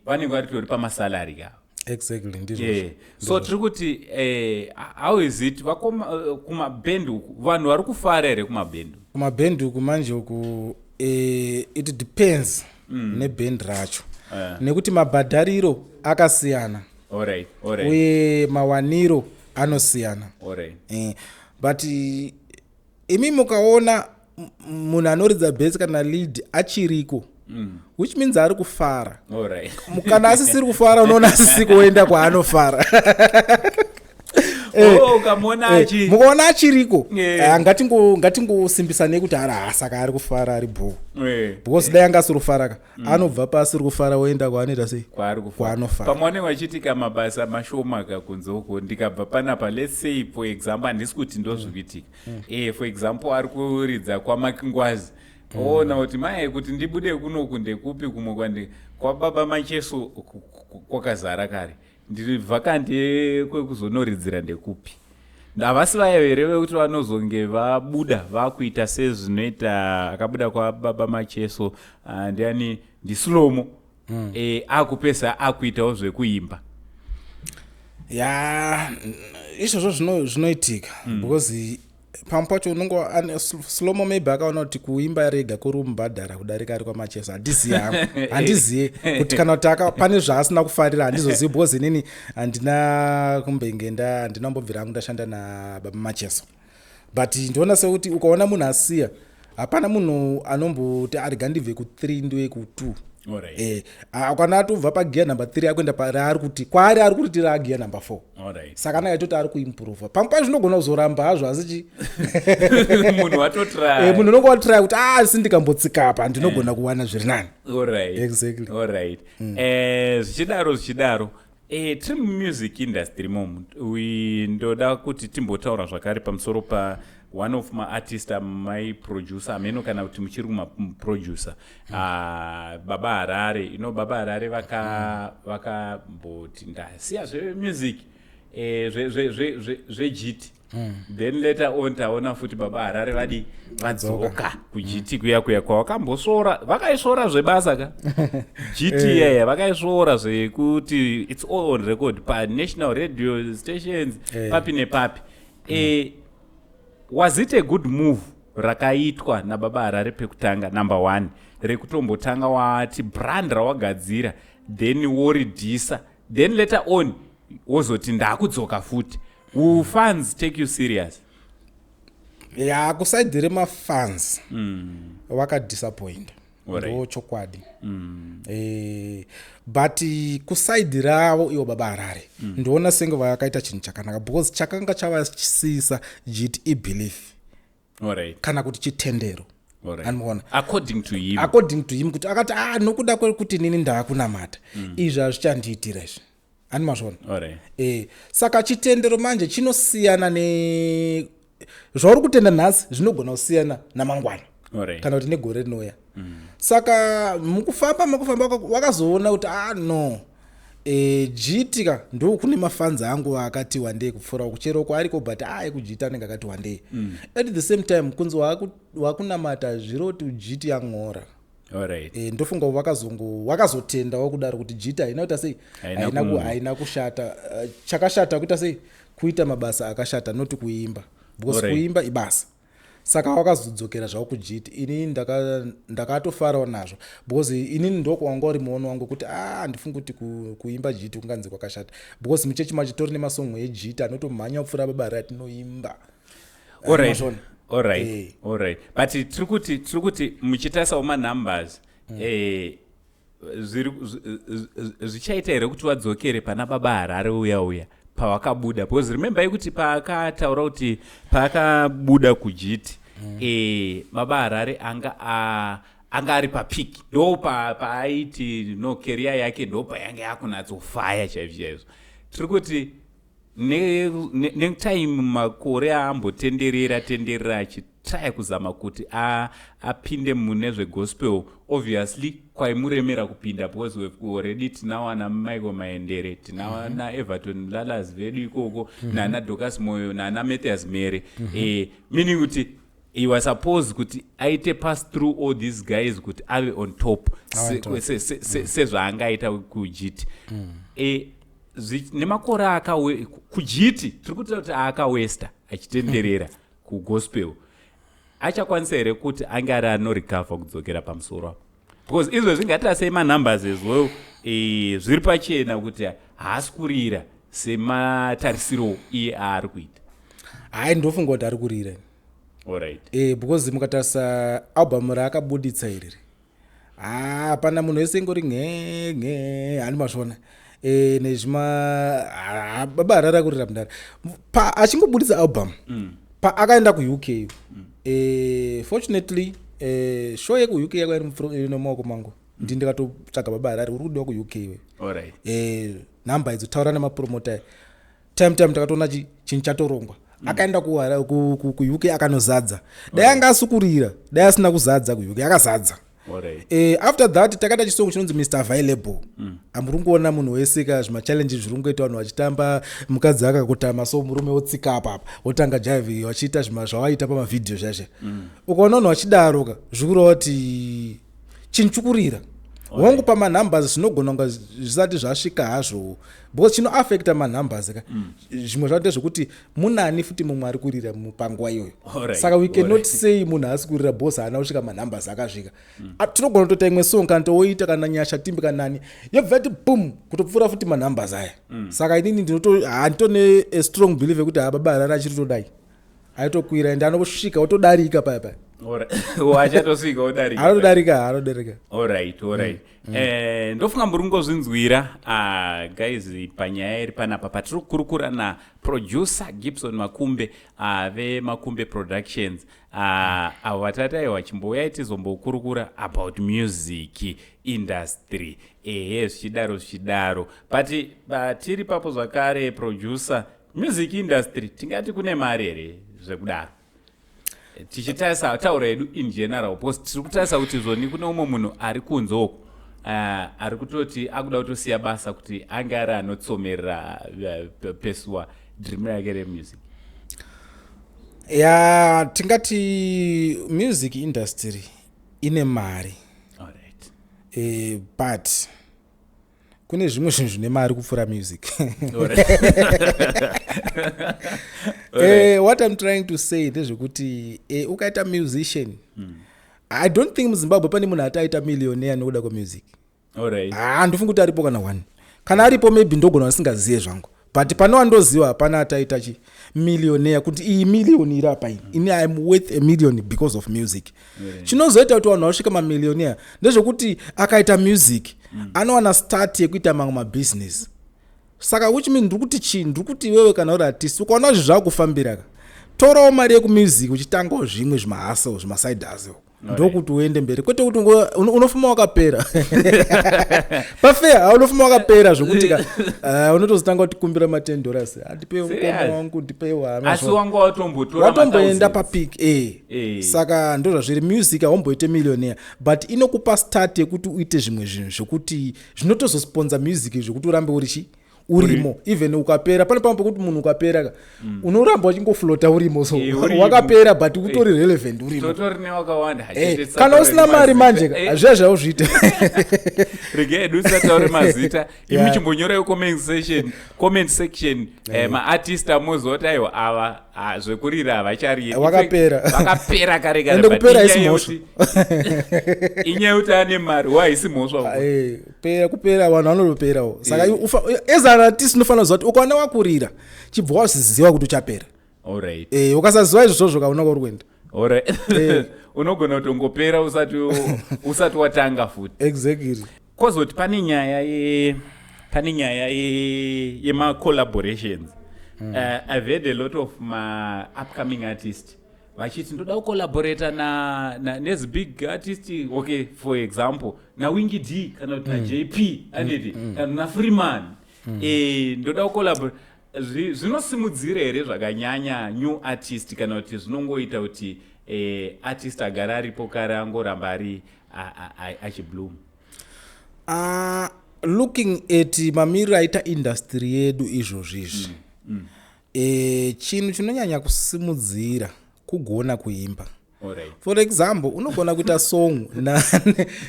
vanenge varitori pamasalary kavo. Exactly, ndizvo. Yeah. So tiri kuti how is it, vakoma, kumabhendi uku vanhu vari kufara here kumabhendi? Kumabhendi uku manje uku, it depends nebhendi racho, nekuti mabhadhariro akasiyana uye mawaniro anosiyana. But imi mukaona munhu anoridza bass kana lead achiriko, which means ari kufara. Kana asisiri kufara, unoona asisi kuenda kwaanofara. Oh, ukamuona achi Mukaona achiriko, ngatingosimbisa kuti ari saka ari kufara, ari bho, because dai anga asiri kufara ka, anobva paasiri kufara oenda kwaanoita sei? Kwaari kufara. Kwaanofara. Pamwe vanenge vachiitika mabasa mashoma kakunze uko. Ndikabva panapa, let's say for example, handisi kuti ndozviri kuitika, for example ari kuridza kwaMakingwazi, oona kuti mai, kuti ndibude kunoku ndekupi kumwe kwandi kwababa Macheso kwakazara kare, ndibva kande kwekuzonoridzira ndekupi? Havasi vaya here vekuti vanozonge vabuda vakuita sezvinoita akabuda kwababa Macheso, ndiani, ndiSlomo, akupesa akuitawo zvekuimba? Ya, izvozvo zvinoitika because pamwe pacho unonge Slomo maybe akaona kuti kuimba rega kuri kumubhadhara kudarika ari kwaMacheso. Handiziye hangu, handiziye kuti kana kuti pane zvaasina kufarira, handizozivi, because inini handina kumbenge handina kumbobvira hangu ndashanda nababa Macheso. But ndiona sekuti ukaona munhu asiya, hapana munhu anomboti arega ndibve ku3 ndiwe ku2. Kana atobva pagear number 3 akuenda paraari kuti kwaari ari kuti tiri agear number 4, saka anenge achitoti ari kuimprova. Pamwe pacho zvinogona kuzoramba hazvo, asi chi Munhu watotry. Munhu unonge watry kuti asi ndikambotsika apa ndinogona kuwana zviri nani. Exactly. Alright. Zvichidaro, tiri mumusic industry momu, ndoda kuti timbotaura zvakare pamusoro pa one of maartist amaiproducer, ameno kana kuti muchiri kumaproducer, Baba Harare. Ino Baba Harare vakamboti ndasiya zvemusic, zvejiti. Then later on taona futi Baba Harare vadi vadzoka kujiti kuya kuya kwavakambosvora. Vakaisvora zvebasa ka jiti iyaya, vakaisvora zvekuti it's all on record panational radio stations, papi nepapi. Was it a good move rakaitwa naBaba Harare pekutanga, number one, rekutombotanga wati brand rawagadzira, then woridhisa, then later on wozoti ndakudzoka futi? Will fans take you serious? Ya, kuside remafans vakadisappoint. Ndo chokwadi. But kuside ravo ivo Baba Harare, ndoona senge vakaita chinhu chakanaka, because chakanga chavasiyisa jiti ibelief kana kuti chitendero. Anoona. According to him. According to him, kuti akati nokuda kwekuti inini ndaakunamata, izvi hazvichandiitira izvi, ani mazvona? Saka chitendero manje chinosiyana ne zvauri kutenda nhasi, zvinogona kusiyana namangwana kana kuti negore rinouya. Saka mukufamba wakazoona kuti no, jiti ka ndo kune mafans angu akati wandei kupfuura kuchero kwaariko, but ekujiti anenge akati wandei. At the same time, kunzi wakunamata zviroti jiti yang'ora. Ndofunga wakazotendawo kudaro kuti jiti haina kuita sei? Haina Haina haina kushata. Chakashata kuita sei? Kuita mabasa akashata, noti kuimba, because kuimba ibasa. Saka wakazodzokera zvavo kujiti. Inini ndakatofarawo nazvo, because inini ndokwanga uri muono wangu kuti handifungi kuti kuimba jiti kunganzi kwakashata, because muchechi macho tori nemasongo ejiti anotomhanya kupfuura baba ratinoimba. Mazvona? Alright, but tiri kuti muchitarisawo manumbers, zvichaita here kuti vadzokere pana Baba Harare uya uya pavakabuda? Because remember kuti paakataura kuti paakabuda kujiti, Baba Harare anga ari papeak, ndo paaiti no career yake ndo payanga yakunatsofaya chaizvo chaizvo. Tiri kuti netime makore aambotenderera tenderera achitraya kuzama kuti apinde mune zvegospel, obviously kwaimuremera kupinda, because we've already tinawana Michael Maendere, tinawana Everton Lalas vedu ikoko, nana Docas Moyo, nana Mathias Mere, meaning kuti he was supposed kuti aite pass through all these guys kuti ave on top Ave on top. Sezvaangaita kujiti. Nemakore akawe kujiti tiri kuita kuti aakawesta achitenderera kugospel, achakwanisa here kuti ange ari anorecover kudzokera pamusoro apo? Because izvezvi ngatirasei manumbers as well. Zviri pachena kuti haasi kurira sematarisiro iye aari kuita. Hayi, ndofunga kuti ari kurira. Because mukatarisa album raakabuditsa iriri, hapana munhu wese ingori nge nge, hani mazvona nezvima Baba Harare kurira mudara pa achingobuditsa album paakaenda kuUK. Fortunately, show yekuUK yanga iri mumaoko mangu. Ndi ndikatotsvaga Baba Harare, uri kudiwa kuUK iwe. Nhamba idzo, taura nemapromota. Time time takatoona chinhu chatorongwa. Akaenda kuUK akanozadza. Dai anga asukurira, dai asina kuzadza kuUK, akazadza. After that takaita chisongo chinonzi Mr Available. Amuri kungoona munhu wese ka, zvimachallenges zviri kungoita vanhu vachitamba, mukadzi akakutama so murume wotsika apapa, wotanga jive, vachiita zvima zvavaita pamavhidhiyo zvazve. Ukaona vanhu vachidaro ka, zvikureva kuti chinhu chikurira. Hongu, pamanumbers zvinogona kunga zvisati zvasvika hazvo, because chinoafecta manumbers ka, zvimwe zvacho ndezvekuti munani futi mumwe ari kurira panguva iyoyo. Saka we cannot say munhu haasi kurira because haana kusvika manumbers akasvika. Tinogona kutoita imwe song kana towoita kana Nyasha Timbi kana nani, yobva yati boom, kutopfuura futi manumbers aya. Saka inini handitone a strong belief yekuti ha, Baba Harare achiri todai aitokwira, ende anosvika otodarika paya paya. Achatosvika odarika. Anotodarika, anodarika. Alright. Ndofunga muri kungozvinzwira, guys, panyaya iri panapa patiri kukurukura naproducer Gibson Makumbe, veMakumbe Productions, avo vatati aiwa, chimbouyai tizombokurukura about music industry. Ehe, zvichidaro zvichidaro, but tiri papo zvakare, producer, music industry tingati kune mari here zvekudaro, tichitarisa taura yedu in general? Because tiri kutarisa kuti zvoni kune umwe munhu ari kunze uku, ari kutoti akuda kutosiya basa kuti ange ari anotsomerera peswa dream rake remusic. Ya, tingati music industry ine mari. But kune zvimwe zvinhu zvine mari kupfuura music. What I'm trying to say ndezvekuti ukaita musician, I don't think muZimbabwe pane munhu ati aita millionaire nekuda kwemusic. Ah, ndofunga kuti aripo kana one. Kana aripo, maybe ndogona ndisingazive zvangu, but pane wandoziva, hapana ataita chi millionaire kuti iyi million iri apa iyi, ini I'm worth a million because of music. Chinozoita kuti vanhu vasvika mamillionaire ndezvekuti akaita music, anowana start yekuita mamwe mabusiness. Saka which mean ndiri kuti chii? Ndiri kuti iwewe kana uri artist, ukaona zvinhu zvakufambira ka, torawo mari yekumusic uchitangawo zvimwe zvimahustle, zvimaside hustle, ndokuti uende mberi, kwete kuti unofuma wakapera pafeya. Unofuma wakapera zvokuti ka, unotozotanga kutikumbira ma10 dollars, handipewo mukoma wangu, ndipewo. Asi wanga watombotora. Watomboenda papeak e. Saka ndo zvazviri, music haumboite millionaire, but inokupa start yekuti uite zvimwe zvinhu zvokuti zvinotozosponsa music, zvokuti urambe uri chi urimo even ukapera. Pane pamwe pekuti munhu ukapera ka, unoramba uchingoflota urimo, so wakapera but utori relevant, urimo. Kana usina mari manje ka, hazviya zvauzviita. Regai edu tisataure mazita. Imi chimbonyorai comment section maartist amoziva kuti aiwa, ava zvekurira havachariri. Vakapera. Vakapera kare kare. Ende kupera haisi mhosva. Inyaya yekuti ane mari, wahaisi mhosva. Pera kupera, vanhu vanotoperawo. Saka as an artist unofanira kuziva kuti ukaona wakurira, chibva waziziva kuti uchapera. Ukasaziva izvozvo, kauna kwauri kuenda. Unogona kutongopera usati watanga futi. Kwozoti pane nyaya yemacollaborations. I've heard a lot of ma upcoming artist vachiti ndoda kucollaborata na nezibig artist, okay, for example naWinky D kana kuti naJP, anditi, kana naFreeman. Ndoda kucollaborate. Zvinosimudzira here zvakanyanya new artist, kana kuti zvinongoita kuti artist agara aripo kare angoramba ari achibloom? Looking at mamiriro aita industry yedu izvozvi izvi, chinhu chinonyanya kusimudzira kugona kuimba. For example, unogona kuita song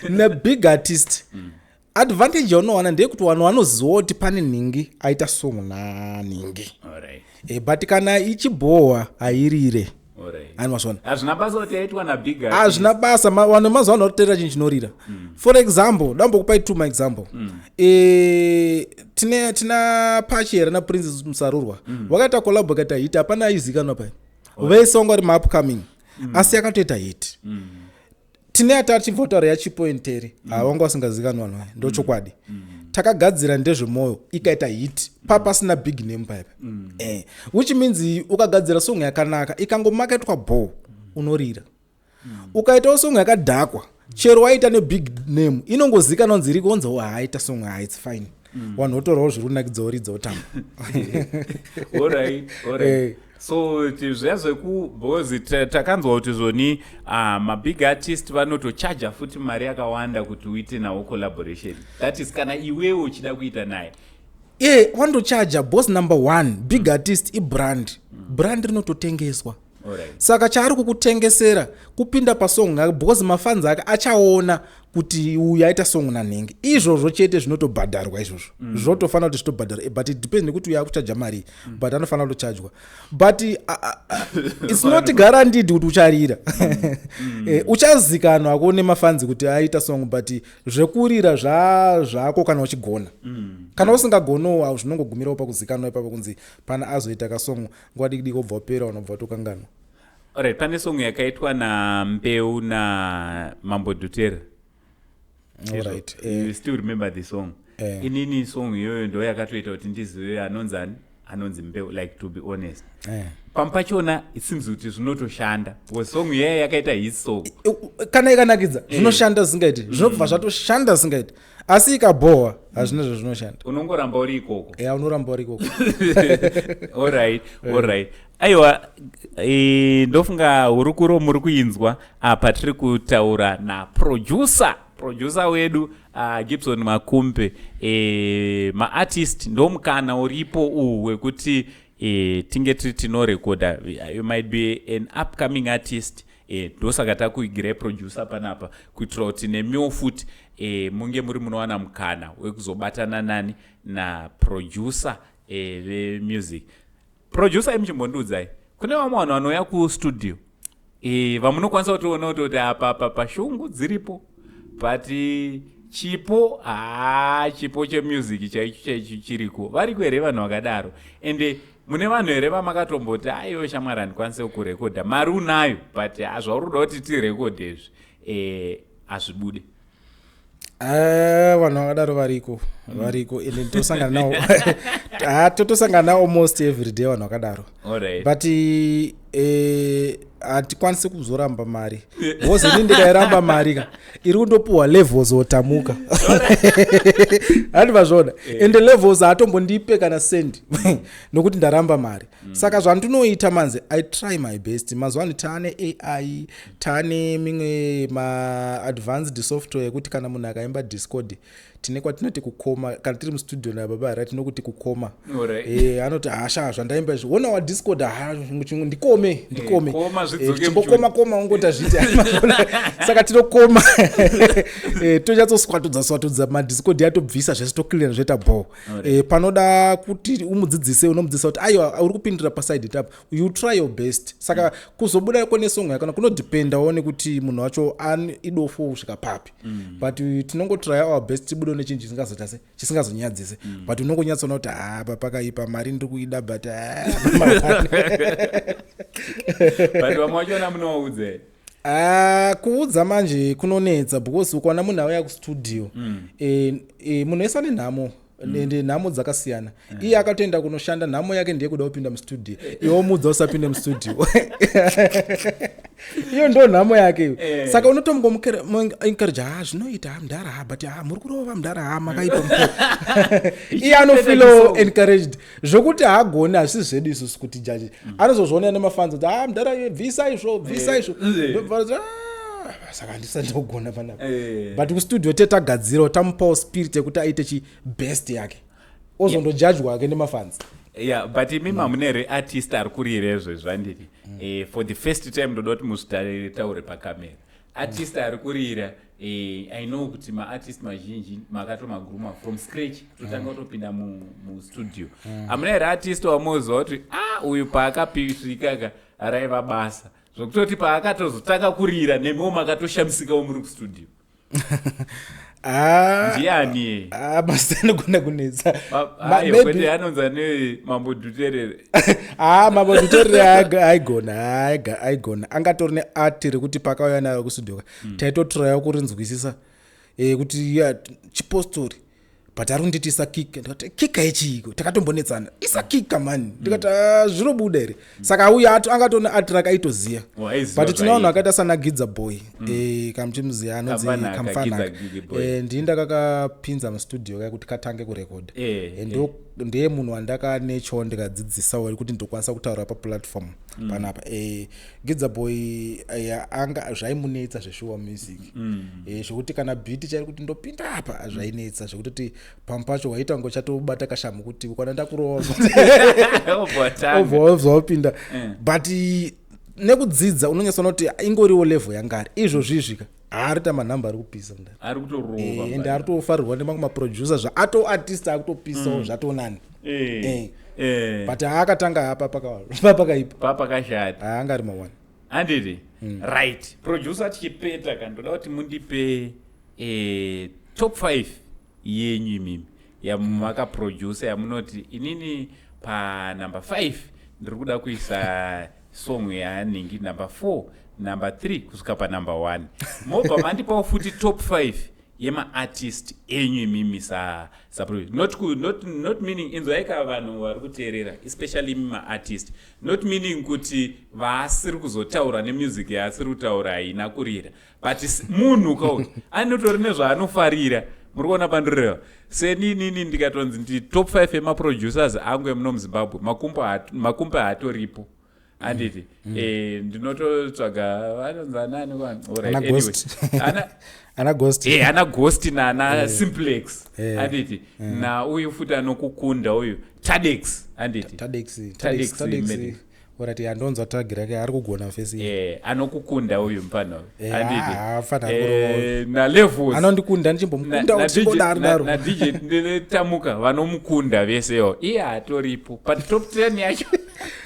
nebig artist. Advantage yaunowana ndeyekuti vanhu vanoziva kuti pane nhingi aita song nanhingi. But kana ichibhohwa, hairire. Ani mazvona? Hazvina basa kuti yaitwa nabig. Hazvina basa. Vanhu mazuva ano vanoteerera chinhu chinorira. For example, dambokupai two maexample. Tina Pachera naPrince Musarurwa vakaita collab, vakaita hit. Hapana aizikanwa pai, vese vanga vari maupcoming, asi yakatoita hit. Tine yatachibva kutaura yaChipointeri, havanga vasingazikanwa vanhu vaya, ndochokwadi. Takagadzira Ndezvemwoyo, ikaita hit pasina big name paipa, which means ukagadzira song yakanaka, ikangomaketwa bho, unorira. Ukaitawo song yakadhakwa, chero waita nebig name, inongozikanwa kunzi iriko, onzi, "Oh, haaita song, ha, it's fine." Vanhu votorawo zviri kunakidza, woridza, wotamba. Alright. So zviya zveku, because takanzwa kuti zvoni mabig artist vanotochaja futi mari yakawanda kuti uite nawo collaboration, that is kana iwewe uchida kuita naye. E, wandochaja boss. Number one, big artist ibrand. Brand rinototengeswa. Saka chaari kukutengesera kupinda pasong yake, because mafans ake achaona kuti uyu aita song nanhenge. Izvozvo chete zvinotobhadharwa izvozvo. Zvotofanira kuti zvitobhadharwa. But it depends nekuti uyu akuchaja mari, but anofanira kutochajwa, but it's not guaranteed kuti ucharira. Uchazikanwa ako nemafans kuti aita song, but zvekurira zvako kana uchigona. Kana usingagonowo, zvinongogumirawo pakuzikanwa ipapo, kunzi pana azoita kasong, nguva diki diki obva wapera, unobva watokanganwa. Alright, pane song yakaitwa naMbeu naMambo Dutera. You still remember the song? Inini song iyoyo ndo yakatoita kuti ndizive anonzi ani, anonzi Mbeu, like, to be honest. Pamwe pachona it seems kuti zvinotoshanda, because song iyaya yakaita his song. Kana ikanakidza, zvinoshanda zvisingaiti, zvinobva zvatoshanda zvisingaiti, asi ikabhohwa, hazvina zvazvinoshanda. Unongoramba uri ikoko. Ya, unoramba uri ikoko. Alright, aiwa, ndofunga hurukuro muri kuinzwa apa. Tiri kutaura naproducer, producer wedu Gibson Makumbe. Maartist, ndomukana uripo uhu wekuti tinge tiri tinorekodha. You might be an upcoming artist, ndosaka takuigirai producer panapa, kuitira kuti nemiwo futi munge muri munowana mukana wekuzobatana nani, naproducer vemusic. Producer, imuchimbondiudzai, kune vamwe vanhu vanouya kustudio vamunokwanisa kutoona kutoti apa apa pashungu dziripo, but chipo, haa, chipo chemusic chaicho chaicho chiriko. Variko here vanhu vakadaro? Ende mune vanhu here vamakatomboti, "Aiyo shamwari, handikwanise kurekodha, mari unayo, but zvauri kuda kuti tirekodhe izvi hazvibude"? Ah, vanhu vakadaro variko, variko, ende tosangana nawo, ha, totosangana nawo almost every day, vanhu vakadaro. But hatikwanisi kuzoramba mari, because ini ndikairamba mari ka, iri kundopuhwa Levels otamuka, handi vazvona? Ende Levels haatombondipe kana sendi nokuti ndaramba mari. Saka zvandinoita manze, I try my best. Mazuva ano taane AI, taane mimwe maadvanced software yekuti kana munhu akaimba discord, tine kwatinoti kukoma. Kana tiri mustudio nababa Hara, tinokuti kukoma. Anoti, "Hasha, zvandaimba izvi, ona wadiscord, ha, ndikome, ndikome." Koma zvidzoke. Chimbokoma koma, ungoti azviiti. Saka tinokoma, tonyatsoswatudza swatudza madiscord, yatobvisa zvese, toclear, zvoita bho. Panoda kuti umudzidzise, unomudzidzisa kuti, "Aiwa, uri kupindira paside tap." You try your best. Saka kuzobuda kune song yakana kunodependawo nekuti munhu wacho idofo kusvika papi, but tinongotry our best tibude nechinhu chisingazoita se chisingazonyadzise, but unongonyatsoona kuti hapa pakaipa, mari ndiri kuida, but ah, But vamwe vachona munovaudza here? Ah, kuudza manje kunonetsa, because ukaona munhu auya kustudio, munhu wese ane nhamo, ende nhamo dzakasiyana. Iye akatoenda kunoshanda, nhamo yake ndeyekuda kupinda mustudio, iwe womuudza usapinde mustudio. Iyo ndo nhamo yake iyo. Saka unotomboencourage, "Ha, zvinoita, ha, mudhara, ha, but ha, muri kurova mudhara, ha, makaipa." Iye anofeel encouraged. Zvokuti haagoni, hazvisi zvedu isusu kuti jaji. Anozozvionera nemafans kuti, "Ha, mudhara, bvisa izvo, bvisa izvo." Ndobva kuti, "Ah, saka handisati ndogona panapa." But kustudio tetagadzirawo, tamupawo spirit yekuti aite chibest yake, ozondojajwa ake nemafans. Yeah, but imi mamune here artist ari kurira izvezvi, handiti? For the first time ndoda kuti muzvitaure pakamera, artist ari kurira. I know kuti maartist mazhinji makatomaguruma from scratch, kutotanga kutopinda mustudio. Hamuna here artist wamoziva kuti, a, uyu paakapisvika ka raiva basa, zvokutoti paakatozotanga kurira nemiwo makatoshamisikawo muri kustudio? Ah, Ndiani? Ah, mazita anogona kunetsa. Aiwa, kwete, anonzi ane Mambo Dhuterere. Ah, Mambo Dhuterere aigona, aigona. Angatori neart rekuti pakauya nayo kustudio, taitotraya kurinzwisisa, kuti ya chipostori, but ari kunditi isa kick. Ndikati, "Kick yechiiko?" Takatombonetsana, "Isa kick, mani." Ndikati, "Ah, zvinobuda here?" Saka uyo angatori neart rake, aitoziya. Oh, aiziva. But tinoona Zvaiita. akaita sana Gidza Boy, kana muchimuziva, anonzi Kamfanaka, Kamfanaka. Gidza Boy. Ndini ndakakapinza mustudio kaya kuti katange kurekodha. Ndiye munhu wandakanechawo, ndikadzidzisawo kuti ndokwanisa kutaura paplatform panapa. Gidza Boy, anga zvaimunetsa zveshuwa music, zvokuti kana beat chairi kuti ndopinda apa zvainetsa, zvekutoti pamwe pacho waita kunge uchatobata kashamu kuti kwana ndakurova. Obva watanga. Obva wabva wapinda. But nekudzidza unonyatsoona kuti ingoriwo level yangari izvozvizvi ka, haarita manhamba ari kupisa mudare. Ari kutorova. Ende ari kutofarirwa nemamwe maproducer, zvaato artist akutopisawo, zvatonani. But haakatanga apa pakaipa. Papakashata. Haanga ari mawani. Handiti? Right, producer, tichipeta ka, ndoda kuti mundipe top 5 yenyu imimi yamakaproducer, yamunoti, "Inini panumber 5 ndiri kuda kuisa song yanhingi, number 4, number 3, kusvika panumber 1." Mobva mandipawo futi top 5 yemaartist enyu imimi sa not meaning, inzwaika vanhu vari kuteerera, especially imi maartist, not meaning kuti vaasiri kuzotaura nemusic yaasiri kutaura haina kurira, but munhu kauyu anotori nezvaanofarira. Muri kuona pandireva? Seninini ndikatonzi ndi top 5 yemaproducers angu emuno muZimbabwe, Makumbo haatoripo, handiti? Ndinototsvaga vanonzi anani? Ana Ghost. Ana Ghost. Ana Ghost naana Simplex, handiti? Nauyu futi anokukunda uyu, Tadex, handiti? Tadex. Tadex. Tadex. Medic. Orati andonzwa tag rake, ari kugona fesi. Anokukunda uyu mufana uyu, handiti? Ah, mufana ari kurova. Nalevels. Anondikunda, ndichimbomukunda uchimbodaro daro. NaDJ Tamuka vanomukunda vesewo, iye hatoripo patop 10 yacho.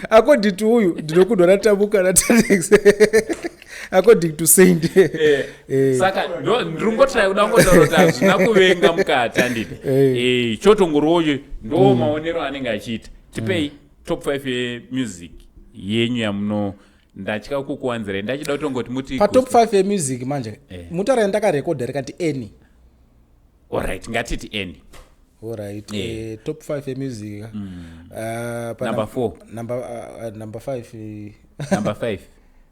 According to uyu, ndinokundwa naTamuka naTadex, according to Saint. Saka ndiri kungotrai kuda kungotaura kuti hazvina kuvenga mukati, handiti? Chotongoroyo ndo maonero anenge achiita. Tipei top 5 yemusic yenyu yamuno. Ndatya kukuwanzirai, ndachida kutongoti muti Patop 5 yemusic manje, mutaura yandakarekodha rikati any. Alright, ngatiti any. Alright. Top 5 yemusic, Number four. Number 5. Number 5. Number 5.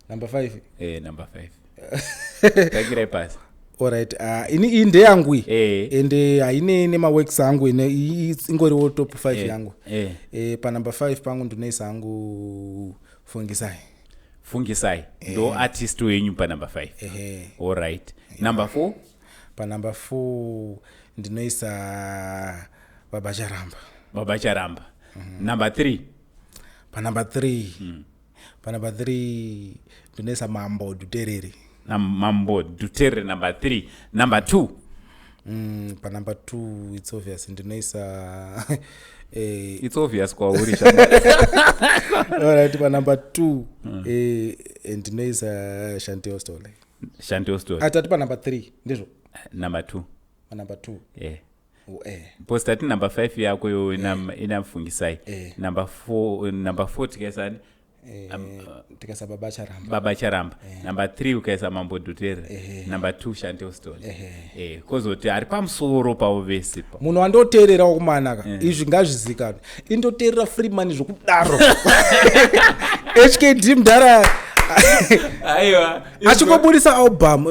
Number 5, takirai pasi. Alright, ini iyi ndeyangu iyi, ende haine nemaworks angu ine iyi, ingoriwo top 5 yangu. Panumber 5 pangu ndinoisa hangu Fungisai. Fungisai ndo artist wenyu panumber 5? Ehe. Alright, number 4. Panumber 4 ndinoisa Baba Charamba. Baba Charamba. Number 3. Panumber 3, panumber 3 ndinoisa Mambo Dhuterere. Na Mambo Dhuterere number 3. Number 2. Panumber 2, it's obvious, ndinoisa It's obvious kwauri, shamwari. Alright, panumber 2 ndinoisa Shantel Stole. Shantel Stole. Atati panumber 3 ndizvo? Number 2. Panumber 2. Oh. Because tati number 5 yako yo inaFungisai. Number 4, number 4 tikaisani? Tikaisa Baba Charamba. Baba Charamba. Number 3 ukaisa Mambo Dhuterere. Number 2 Shantel Stole. Kozoti ari pamusoro pavo vese pa? Munhu wandoteererawo kumanaka, izvi ngazvizikanwe, indoteerera Freeman zvokudaro, HKD mudhara. Aiwa. Achingobudisa album,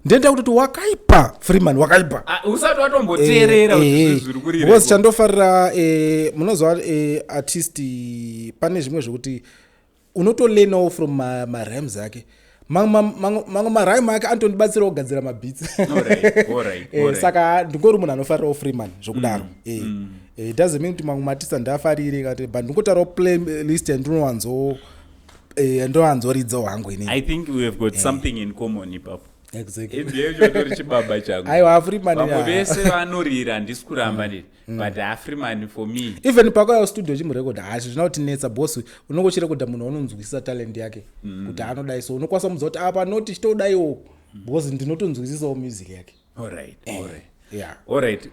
ndenda kutoti wakaipa Freeman, wakaipa. Ah, usati watomboteerera kuti zviri kurira. Because chandofarira, munozwa, artist pane zvimwe zvokuti unotolearnawo from marhymes ake. Mamwe marhyme ake anotondibatsirawo kugadzira mabeats. Saka ndingori munhu anofarirawo Freeman zvokudaro. It doesn't mean kuti mamwe maartist handiafariri kati, but ndingotaurawo playlist yandinowanzo, yandinowanzoridzawo hangu inini. I think we have got something in common ipapo. Exactly. MBA chotori chibaba changu. Aiwa, Freeman. Vamwe vese vanorira, handisi kuramba ndiri, but Afriman for me. Even pakauya studio chimurekodha, hazvi zvina kutinetsa boss. Unonge uchirekodha munhu waunonzwisisa talent yake kuti anodai, so unokwanisa kumudza kuti apa noti chitodaiwo, because ndinotonzwisisawo music yake. Alright. Yeah. Alright.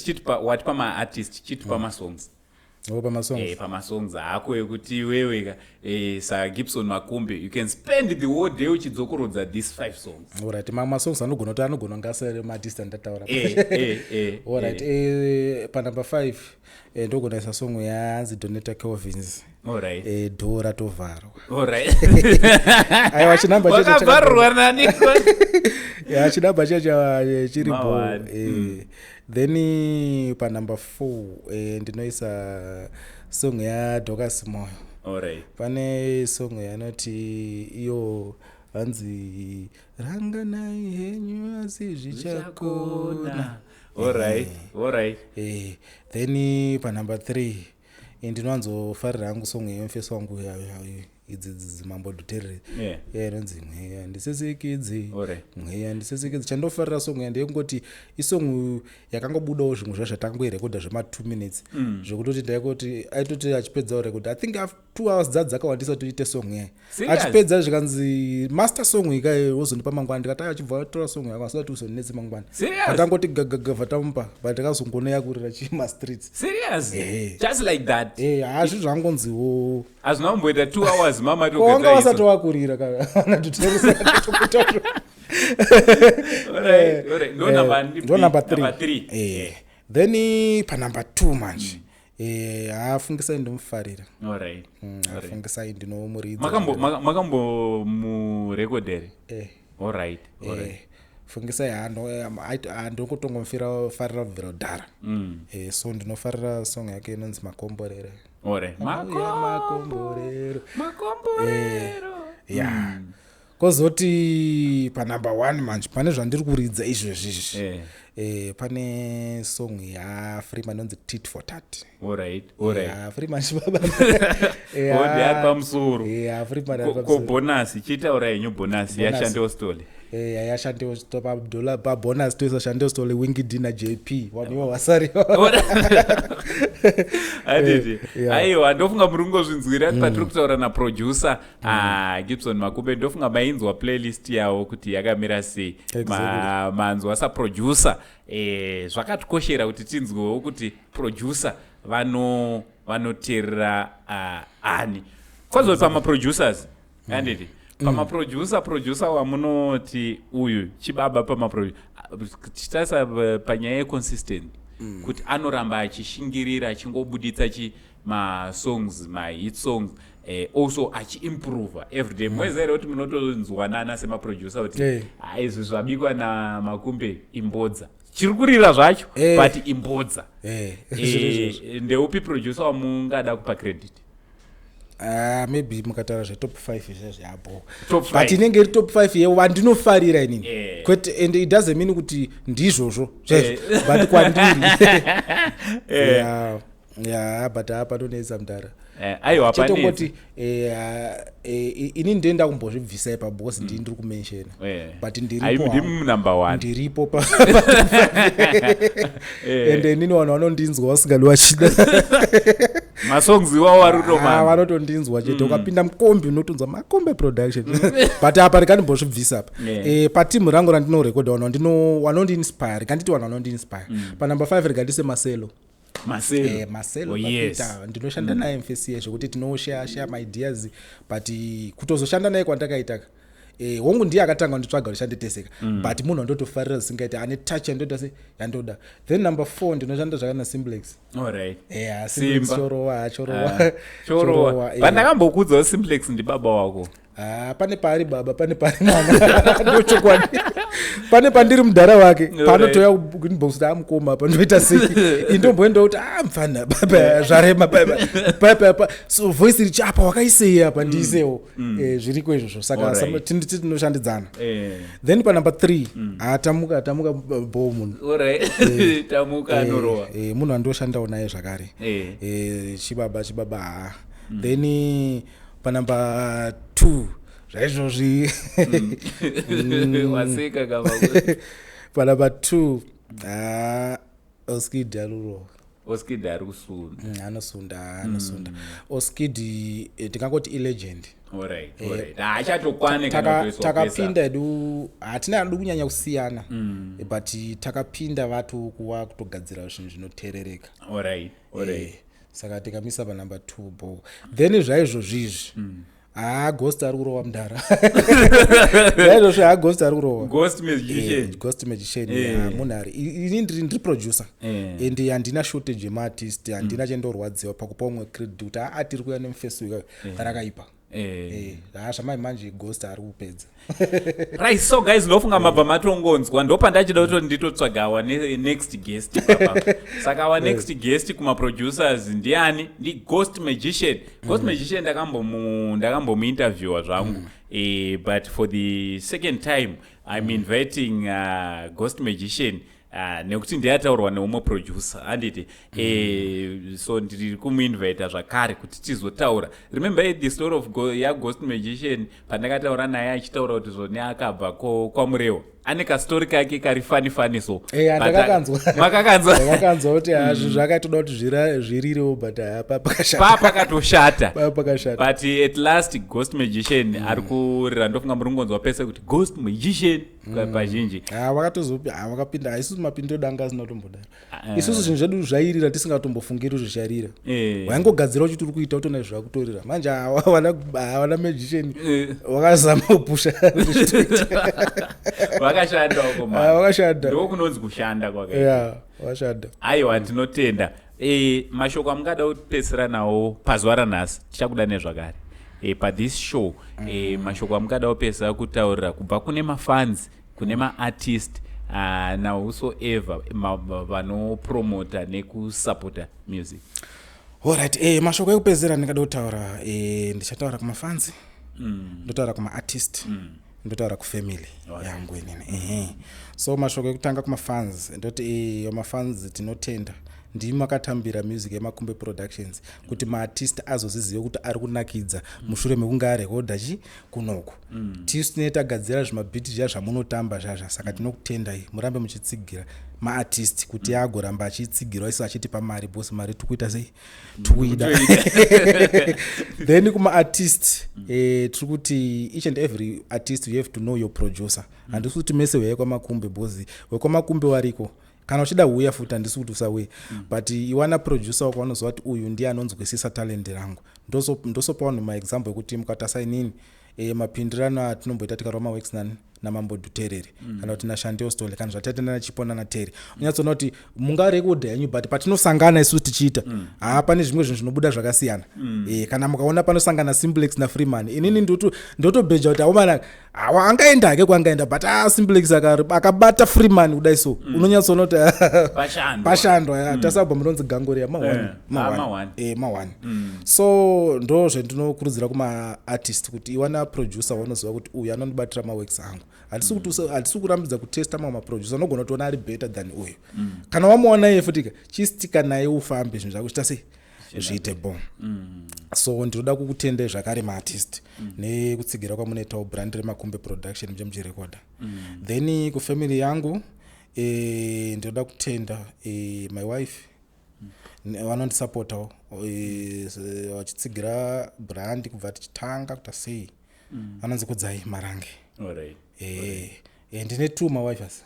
Chitipa wati pamaartist, chitipa masongs. O, pamasongs. Pamasongs ako ekuti iwewe ka, saGibson Makumbe, you can spend the whole day uchidzokorodza these five songs. Alright, mamwe masongs anogona kuti anogona kunge asari maartist andataura. Alright. Panumber 5 ndogona isa song yanzi Donata Kelvins. Door ratovharwa. Aiwa, chinamba chacho. Wakavharurwa nani? Ya, chinamba chacho chiripo. Mawani. Then panumber 4 ndinoisa song yaDocas Moyo. Pane song yanoti iyo hanzi "Ranganai henyu asi zvichakona". Alright. Then panumber 3 ndinowanzofarira hangu song yemufesi wangu idzi dzimambo Dhuterere. Inonzi "Mweya Ndisesekidzi". "Mweya Ndisesekidzi", chandofarira song ya ndeyekungoti isong yakangobudawo zvimwe zva zvatangoirekodha zvema2 minutes, zvekutoti ndaikoti aitoti achipedza kurekodha, I think 2 hours dza dzakawandisa kuti uite song yayo. Serious? Achipedza zvikanzi, "Master song ika, wozondipa mangwana." Ndikati, achibva atora song yako asina kuti uzondinetse mangwana. Serious? Patangoti gagagavha tamupa, but takazongonoyakurira chimastreets. Serious? Just like that? Hazvi zvangonziwo. Hazvina kumboita 2 hours mama? Wanga wasati wakurira kana tuteresa. Ndo number Ndo number 3. Number 3. Then panumber 2 manje, hafungisai ndomufarira. Hafungisai ndinomuridza. Makambomurekodhere? Eh. Alright. Fungisai handongotongomufira farira kubvira kudhara. So ndinofarira song yake inonzi "Makomborero". Auya makomborero. Makomborero. Ya, kwozoti panumber 1 manje pane zvandiri kuridza izvezvizvi. Pane song yaFreeman inonzi "Tit for Tat". Ya, Freeman chibaba. Odi ari pamusoro. Ya, Freeman ari Ko pamusoro. Bonus, chiitaura henyu bonus. Bonus. YaShandostole. Yashandeo pabonus toisa Shandostole, Winky D naJP, vanhu ivo vasari. Handiti? Yeah. Aiwa, ndofunga muri kungozvinzwira patiri kutaura naproducer, ah, Gibson Makumbe. Ndofunga mainzwa playlist yavo kuti yakamira sei. Manzwa saproducer, zvakatikoshera kuti tinzwewo kuti producer vanoteerera ani. Kwazoti pamaproducers, handiti, pamaproducer, producer wamunoti uyu chibaba pamaproducer, tichitarisa panyaya yeconsistent, kuti anoramba achishingirira achingobuditsa chi masongs, mahit songs, also achiimprova everyday. Moziva here kuti munotonzwanana semaproducer kuti "Ah, izvi zvabikwa naMakumbe imbodza, chiri kurira zvacho, but imbodza"? Zviri izvozvo. Ndeupi producer wamungada kupa credit? Ah, maybe mukataura zvetop 5 izvezvi apo. Top But five. inenge iri top 5 yewandinofarira inini. Kwete, and it doesn't mean kuti ndizvozvo chaizvo, but kwandiri. Yeah, but apa tonetsa mudhara. Aiwa, Chete panetsi. kungoti ini ndoenda kumbozvibvisa ipa because ndii ndiri kumenshena. But ndiripo hangu. Ndimi number one. Ndiripo pa ende inini vanhu vanondinzwa vasingadi vachida. Masongs iwawo ari Ah, kutomana. vanotondinzwa chete. Ukapinda mukombi unotonzwa Makombe Production, but apa rikandimbozvibvisa apa. Patimu rangu randinorekodha, vanhu vanondiinspire, rikanditi vanhu vanondiinspire, panumber 5 rikandise Marcelo. Marcelo. Marcelo. Oh, yes. Papita ndinoshanda naye mfesi zvekuti tinoshare share maideas, but kutozoshanda naye kwandakaitaka, hongu ndiye akatanga kunditsvaga kuti shanditeseka, but munhu wandotofarira zvisingaiti, ane touch yandoda se yandoda. Then number 4 ndinoshanda zvakana Simplex. Yeah, Simplex. Simba. Chorowa, chorowa. Ah, chorowa. Eh. Pandakambokudzawo Simplex ndibaba wako. Ah, pane paari baba, pane paari mwana, ndochokwadi. Pane pandiri mudhara wake, paanotoya kuinbox kuti amukoma pandoita sei, indomboendawo kuti a mfana baba zvarema papa pa so voice richi apa wakaisei apa, ndiisewo. Zviriko izvozvo, saka tinoshandidzana. Then panumber 3, tamuka, tamuka bo munhu. Alright. Tamuka anorova. Munhu andoshandawo naye zvakare. Chibaba, chibaba ha. Then panumber 2 Zvaizvozvi. Waseka kava. Panumber 2, ah, Oskid arurova. Oskid ari kusunda. Anosunda, anosunda. Oskid, tingangoti ilegend. Alright, haachatokwane kana kutoiswa pesa. Takapinda edu, hatina adu kunyanya kusiyana, but takapinda vatu kuva kutogadzira zvinhu zvinoteerereka. Saka tikamisa panumber 2 bo, then zvaizvozvizvi, haa, Ghost ari kurova mudhara. Zvaizvozvi, haa, Ghost ari kurova. Ghost Magician. Ghost Magician. Yeah, munhu ari ini ndiri producer and handina shortage yemaartist, handina chendorwadziwa pakupa umwe credit kuti aa, tiri kuuya nemufesi uyu, rakaipa. Haa, zvamai manje Ghost ari kupedza. Right, so guys, ndofunga mabva matongonzwa. Ndopandachida kuti nditotsvaga our next guest papa. Saka our next guest kumaproducers ndiani? NdiGhost Magician. Ghost Magician ndakambomuinterviewa zvangu, but for the second time I'm inviting Ghost Magician, nekuti ndiyataurwa neumwe producer, handiti? So ndiri kumuinvita zvakare kuti tizotaura. Remember the story of yaGhost Magician pandakataura naye achitaura kuti zvoni akabva kwaMurewa, ane kastori kake kari funny funny so. Ndakakanzwa. Makakanzwa? Ndakakanzwa kuti ha, zvinhu zvakaitoda kuti zvirirewo, but hapa pakashata. Pa pakatoshata. Pa pakashata. But at last Ghost Magician ari kurira. Ndofunga muri kungonzwa pese kuti Ghost Magician pazhinji. Ha, vakatozopi, ha, vakapinda. Isusu mapindiro edu anga asina kutombodaro. Isusu zvinhu zvedu zvairira tisingatombofungiri kuti zvicharira. Waingogadzira uchiti uri kuita, utona zvakutorira. Manje hawana magician wakazama kupusha kuti zvitoita. Vakashanda uko. Ah, vakashanda. Ndo kunonzi kushanda kwakaita. Ya, vakashanda. Aiwa, tinotenda. Mashoko amungada kupedzisira nawo pazuva ranhasi, tichakuda nezvakare pathis show. Mashoko amungada kupedzisira kutaurira kubva kune mafans, kune maartist, nawhosoever vanopromota nekusapota music. Alright, mashoko ekupedzisira ndingada kutaura, ndichataura kumafans, ndotaura kumaartist, ndotaura kufamily yangu inini. Ehe, so mashoko ekutanga kumafans, ndoti mafans, tinotenda, ndimi makatambira music yeMakumbe Productions kuti maartist azozizive kuti ari kunakidza mushure mekunge arekodha chi kunoku. Tisu tinee tagadzira zvimabhiti zviya zvamunotamba zvazva. Saka tinokutendai, murambe muchitsigira maartist kuti agoramba achitsigirwa, isu achitipa mari, because mari tikuita sei, tikuida. Then kumaartist, tiri kuti each and every artist, you have to know your producer. Handisi kuti mese huyai kwaMakumbe, because wekwaMakumbe wariko. Kana uchida huya futi, handisi kuti usauye, but iwana producer wako wanoziva kuti uyu ndiye anonzwisisa talent rangu. Ndosopa vanhu maexample ekuti mukatarisa inini, mapindirano atinomboita tikarova maworks nani, naMambo Dhuterere, kana kuti naShandeo Stole, kana zvataita nanaChipo nanaTerry, unyatsoona kuti mungarekodha henyu, but patinosangana isusu tichiita, haa, pane zvimwe zvinhu zvinobuda zvakasiyana. Kana mukaona panosangana Simplex naFreeman, inini ndotobheja kuti aomana hawa angaenda hake kwangaenda, but a Simplex akabata Freeman kudai so, unonyatsoona kuti Pashandwa. Pashandwa, ya. Tasabva munonzi Gangoria ma1. Ah, ma1. Ma1. So ndo zvendinokurudzira kumaartist kuti iwana producer waunoziva kuti uyu anondibatira maworks angu. Handisi kurambidza kutesta mamwe maproducer, unogona kutoona ari better than uyu. Kana wamuona iye futika, chistika naye ufambe, zvinhu zvako chita sei, zviite bo. So ndinoda kukutendai zvakare maartist nekutsigira kwamunoitawo brand reMakumbe Production muche muchirekodha. Then kufamily yangu, ndinoda kutenda my wife, vanondisapotawo, vachitsigira brand kubva tichitanga kuita sei, anonzi Kudzai Marange. Ndine two mawifes.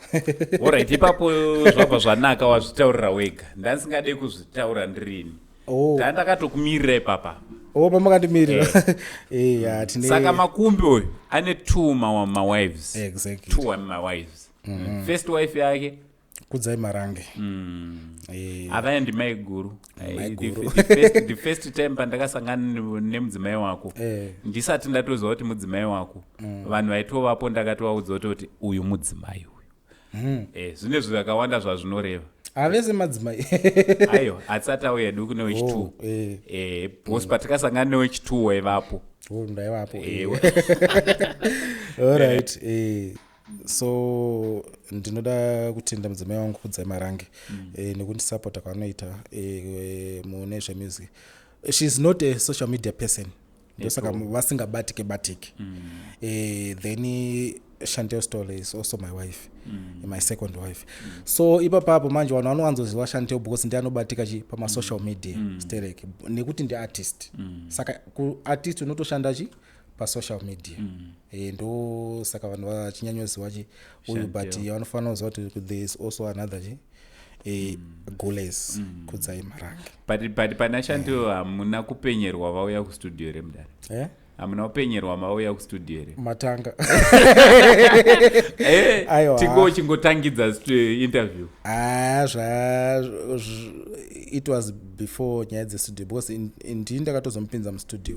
Alright, ipapo zvabva zvanaka, wazvitaurira wega, ndandisingade kuzvitaura ndirini. Oh. Ndandakatokumirira ipapa. Oh, pamakandimirira. Ya, tine Saka Makumbi uyu ane two mawives. Exactly. Two mawives. First wife yake? Kudzai Marange. Avaya ndimaiguru. Maiguru. The first time pandakasangana nemudzimai wako, ndisati ndatoziva kuti mudzimai wako, vanhu vaitovapo ndakatovaudza kuti uyu mudzimai uyu. Zvine zvakawanda zvazvinoreva. Havese madzimai. Aiwa, hatisati auya duku newechi2. Oh. Because patakasangana newechi2 waivapo. Oh, ndaivapo. Ewe. Alright, so ndinoda kutenda mudzimai wangu Kudzai Marange nekundisapota kwaanoita mune zvemusic. She is not a social media person. Ndosaka vasingabatike batike. Then Chantel Stole is also my wife, my second wife. So ipapapo manje vanhu vanowanzoziva Chantel because ndiye anobatika chi pamasocial media sterek, nekuti ndiartist. Saka kuartist unotoshanda chi pasocial media. Ndo saka vanhu vachinyanyoziva chi uyu, but Chantel. vanofanira kuziva kuti there is also another chi Gules Kudzai Marange. But pana Chantel hamuna kupenyerwa vauya kustudio here, mudare? Eh? Hamuna kupenyerwa mauya kustudio here? Matanga. Eh, Aiwa. tingo chingotangidza interview. Ah, zva it was before nyaya dzestudio, because ndini ndakatozomupinza mustudio.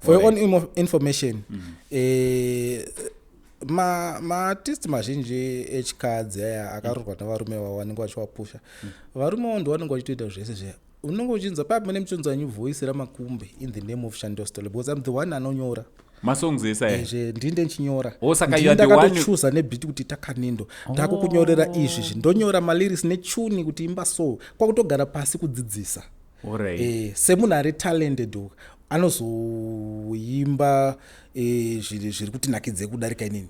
For your own information, maartist mazhinji echikadzi aya akaroorwa nevarume vavo vanenge vachivapusha. Varume vavo ndo vanenge vachitoita zvese zviya. Unenge uchinzwa paya mune muchinzwa new voice raMakumbe in the name of Chantel Stole, because I'm the one anonyora. Masongs ese aya? Ezve, ndini ndechinyora. Oh, saka Ndini you are the one ndakatochuza nebeat kuti takanindo ndakukunyorera izvi zvi, ndonyora malyrics netune kuti imba, so kwakutogara pasi kudzidzisa. Semunhu ari talented uku, anozoimba zviri kuti nakidze kudarika inini.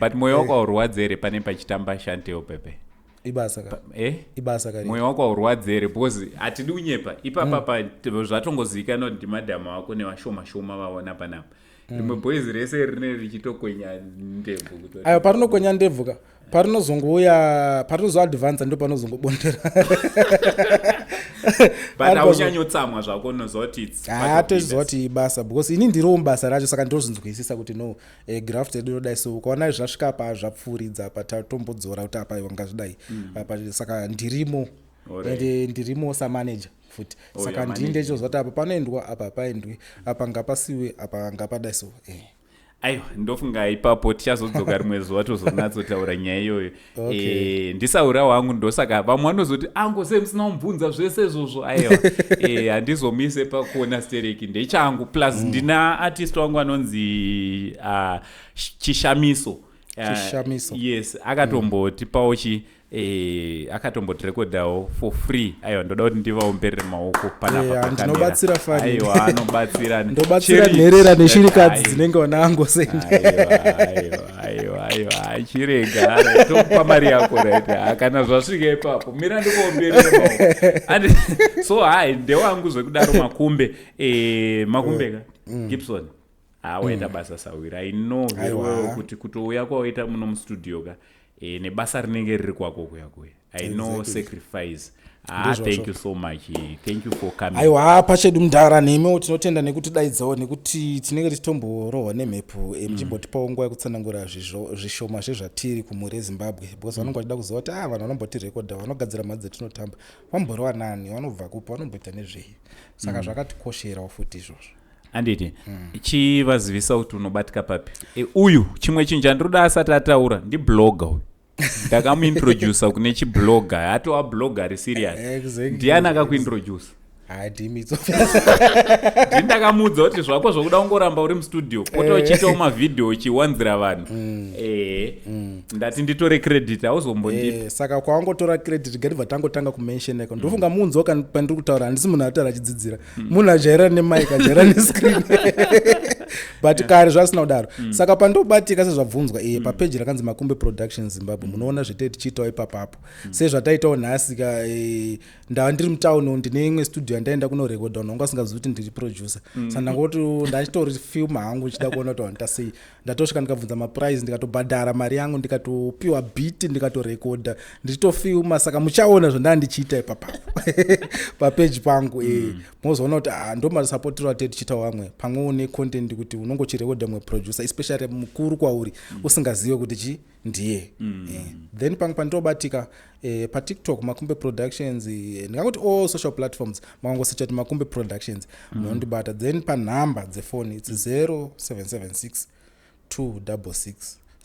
But mwoyo wako haurwadzi here pane pachitamba Chantel pepe? Ibasa ka. Eh? Ibasa kari. Mwoyo wako haurwadzi here? Because hatidi kunyepa ipapa pa zvatongozivikanwa kuti ndimadhamu wako nevashoma shoma vaona panapa. Rimwe boys rese rine richitokwenya ndebvu kutoti- Ayo, parinokwenya ndebvu ka, parinozongouya, parinozoadvansa, ndo panozongobondera. But haunyanyotsamwa zvako, unoziva kuti it's part of the Haatoziva industry. kuti ibasa, because ini ndiriwo mubasa racho, saka ndozvinzwisisa kuti no, graft yedu inodai. So ukaona zvasvika pa zvapfuuridza apa, tatombodzora kuti apa ngazvidai apa. Saka ndirimo. Ende ndirimo samanager futi. Oh, Saka you're ndini manager. ndechizoziva kuti apa panoendwa, apa paendwi, apa ngapasiwe, apa ngapadai, so Aiwa, ndofunga ipapo tichazodzoka rimwe zuva tozonatsotaura nyaya iyoyo. Okay. Ndisaura wangu, ndosaka vamwe vanozoti ango sei musina kumubvunza zvese izvozvo. Aiwa, handizomise pakuona stereki ndechangu. Plus ndina artist wangu anonzi Chishamiso. Chishamiso. Yes, akatombotipawo chi akatombotirekodhawo for free. Aiwa, ndoda kuti ndivaomberere maoko panapa Yeah, pakamera. ndinobatsira fani. Aiwa, anobatsira. Ndobatsira Charity. nherera neshirikadzi Aiwa. dzinenge vanango sende. Aiwa, aiwa, aiwa, aiwa, chirega, tokupa mari yako, right? Ah, kana zvasvika ipapo, mira ndikuomberere maoko. So hai, ndewangu zvekudaro Makumbe. Makumbe ka Gibson, ha, waita basa sawira. I know very Aiwa. well kuti kutouya kwawaita muno mustudio ka, nebasa rinenge riri kwako kuya kuya, I know sacrifice. Ah, Ndizvozvo. thank you so much. Thank you for coming. Aiwa, pachedu mudhara, nemiwo tinotenda nekutidaidzawo, nekuti tinenge tichitomborohwa nemhepo, muchimbotipawo nguva yekutsanangura zvishoma zvezvatiri kumhuri yeZimbabwe, because vanonge vachida kuziva kuti ah, vanhu vanombotirekodha, vanogadzira mari dzetinotamba, vamborova nani, vanobva kupi, vanomboita nezvei. Saka zvakatikosherawo futi izvozvo. Anditi chivazivisa kuti unobatika papi. Uyu chimwe chinhu chandiroda asati ataura, ndiblogger uyu. Ndakamuintrodusa kune chiblogger, atova blogger ari serious. Ndiani akakuintrodusa? Handimidzo. Ndini ndakamuudza kuti zvako zvokuda kungoramba uri mustudio, pota uchiitawo mavhidhiyo uchiwanzira vanhu. Ndati nditore credit, hauzombondipa. Saka kwawangotora credit, ngatibva tangotanga kumentioneka. Ndofunga muunzwa pandiri kutaura, handisi munhu ataura achidzidzira, munhu ajaira nemic, ajaira nescreen, but kare zvasina kudaro. Saka pandobatika sezvabvunzwa, papeji rakanzi Makumbe Productions Zimbabwe, munoona zvetee tichiitawo ipapapo, sezvataitawo nhasi ka. Ndava ndiri mutauni, ndine imwe studio yandaenda kunorekodha, vanhu vanga vasingazivi kuti ndiri producer. Saka ndangoti ndachitori film hangu, ndichida kuona kuti vanoita sei. Ndatosvika, ndikabvunza maprice, ndikatobhadhara mari yangu, ndikatopiwa beat, ndikatorekodha ndichitofilma. Saka muchaona zvandanga ndichiita ipapapo papeji pangu. Mozoona kuti ah, ndo masapotero atee tichiita vamwe. Pamwewo necontent kuti unongochirekodha mumwe producer, especially mukuru kwauri, usingazive kuti chi ndiye. Then pamwe pandinobatika, paTikTok Makumbe Productions, ndingangoti all social platforms, makangosecha kuti Makumbe Productions, munondibata. Then panhamba dzefoni its 0776 266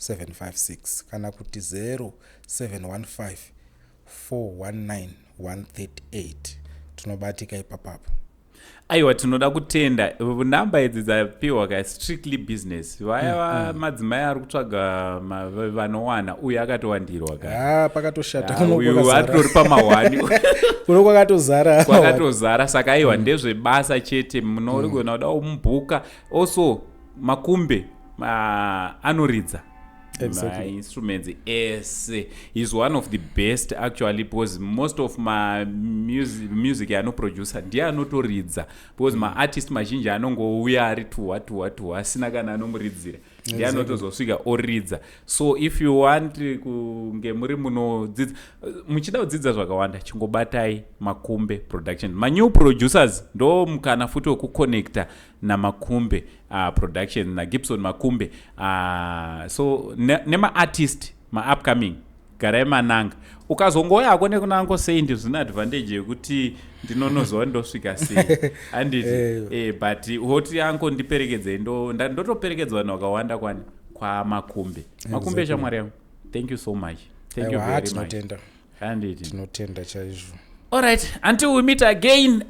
756 kana kuti 0715 419 138. Tinobatika ipapapo. Aiwa, tinoda kutenda. Namba idzi dzapiwa ka strictly business. Vaya madzimai ari kutsvaga vanowana, uyu akatowandirwa ka. Ha, pakatoshata. Ah, uyu atori pamahwani. Kuno kwakatozara. Kwakatozara. Saka aiwa, ndezvebasa chete. Munorigona kuda kumubhuka. Also Makumbe anoridza mainstruments ese. He's one of the best actually, because most of ma music yaanoproducer ndiye anotoridza, because maartist mazhinji anongouya ari tuwa tuwa tuwa, asina kana anomuridzira. Ndiye anotozosvika oridza. So if you want kunge muri munodzidza, muchida kudzidza zvakawanda, chingobatai Makumbe Production. Manew producers, ndo mukana futi wekuconnecta naMakumbe Production, naGibson Makumbe. So nemaartist maupcoming, garai mananga. Ukazongoyako nekunango sei, ndizvine advantage yekuti ndinonozwa ndosvika sei, handiti? But hoti yanko ndiperekedzei, ndotoperekedza vanhu vakawanda kwani kwaMakumbe. Makumbe, shamwari yangu, thank you so much, thank you Aiwa, very much. Tinotenda. Handiti? Tinotenda chaizvo. Alright, until we meet again,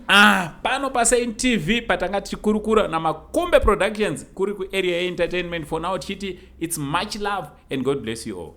pano paSaint TV patanga tichikurukura naMakumbe Productions, kuri kuarea yeentertainment. For now tichiti it's much love and God bless you all.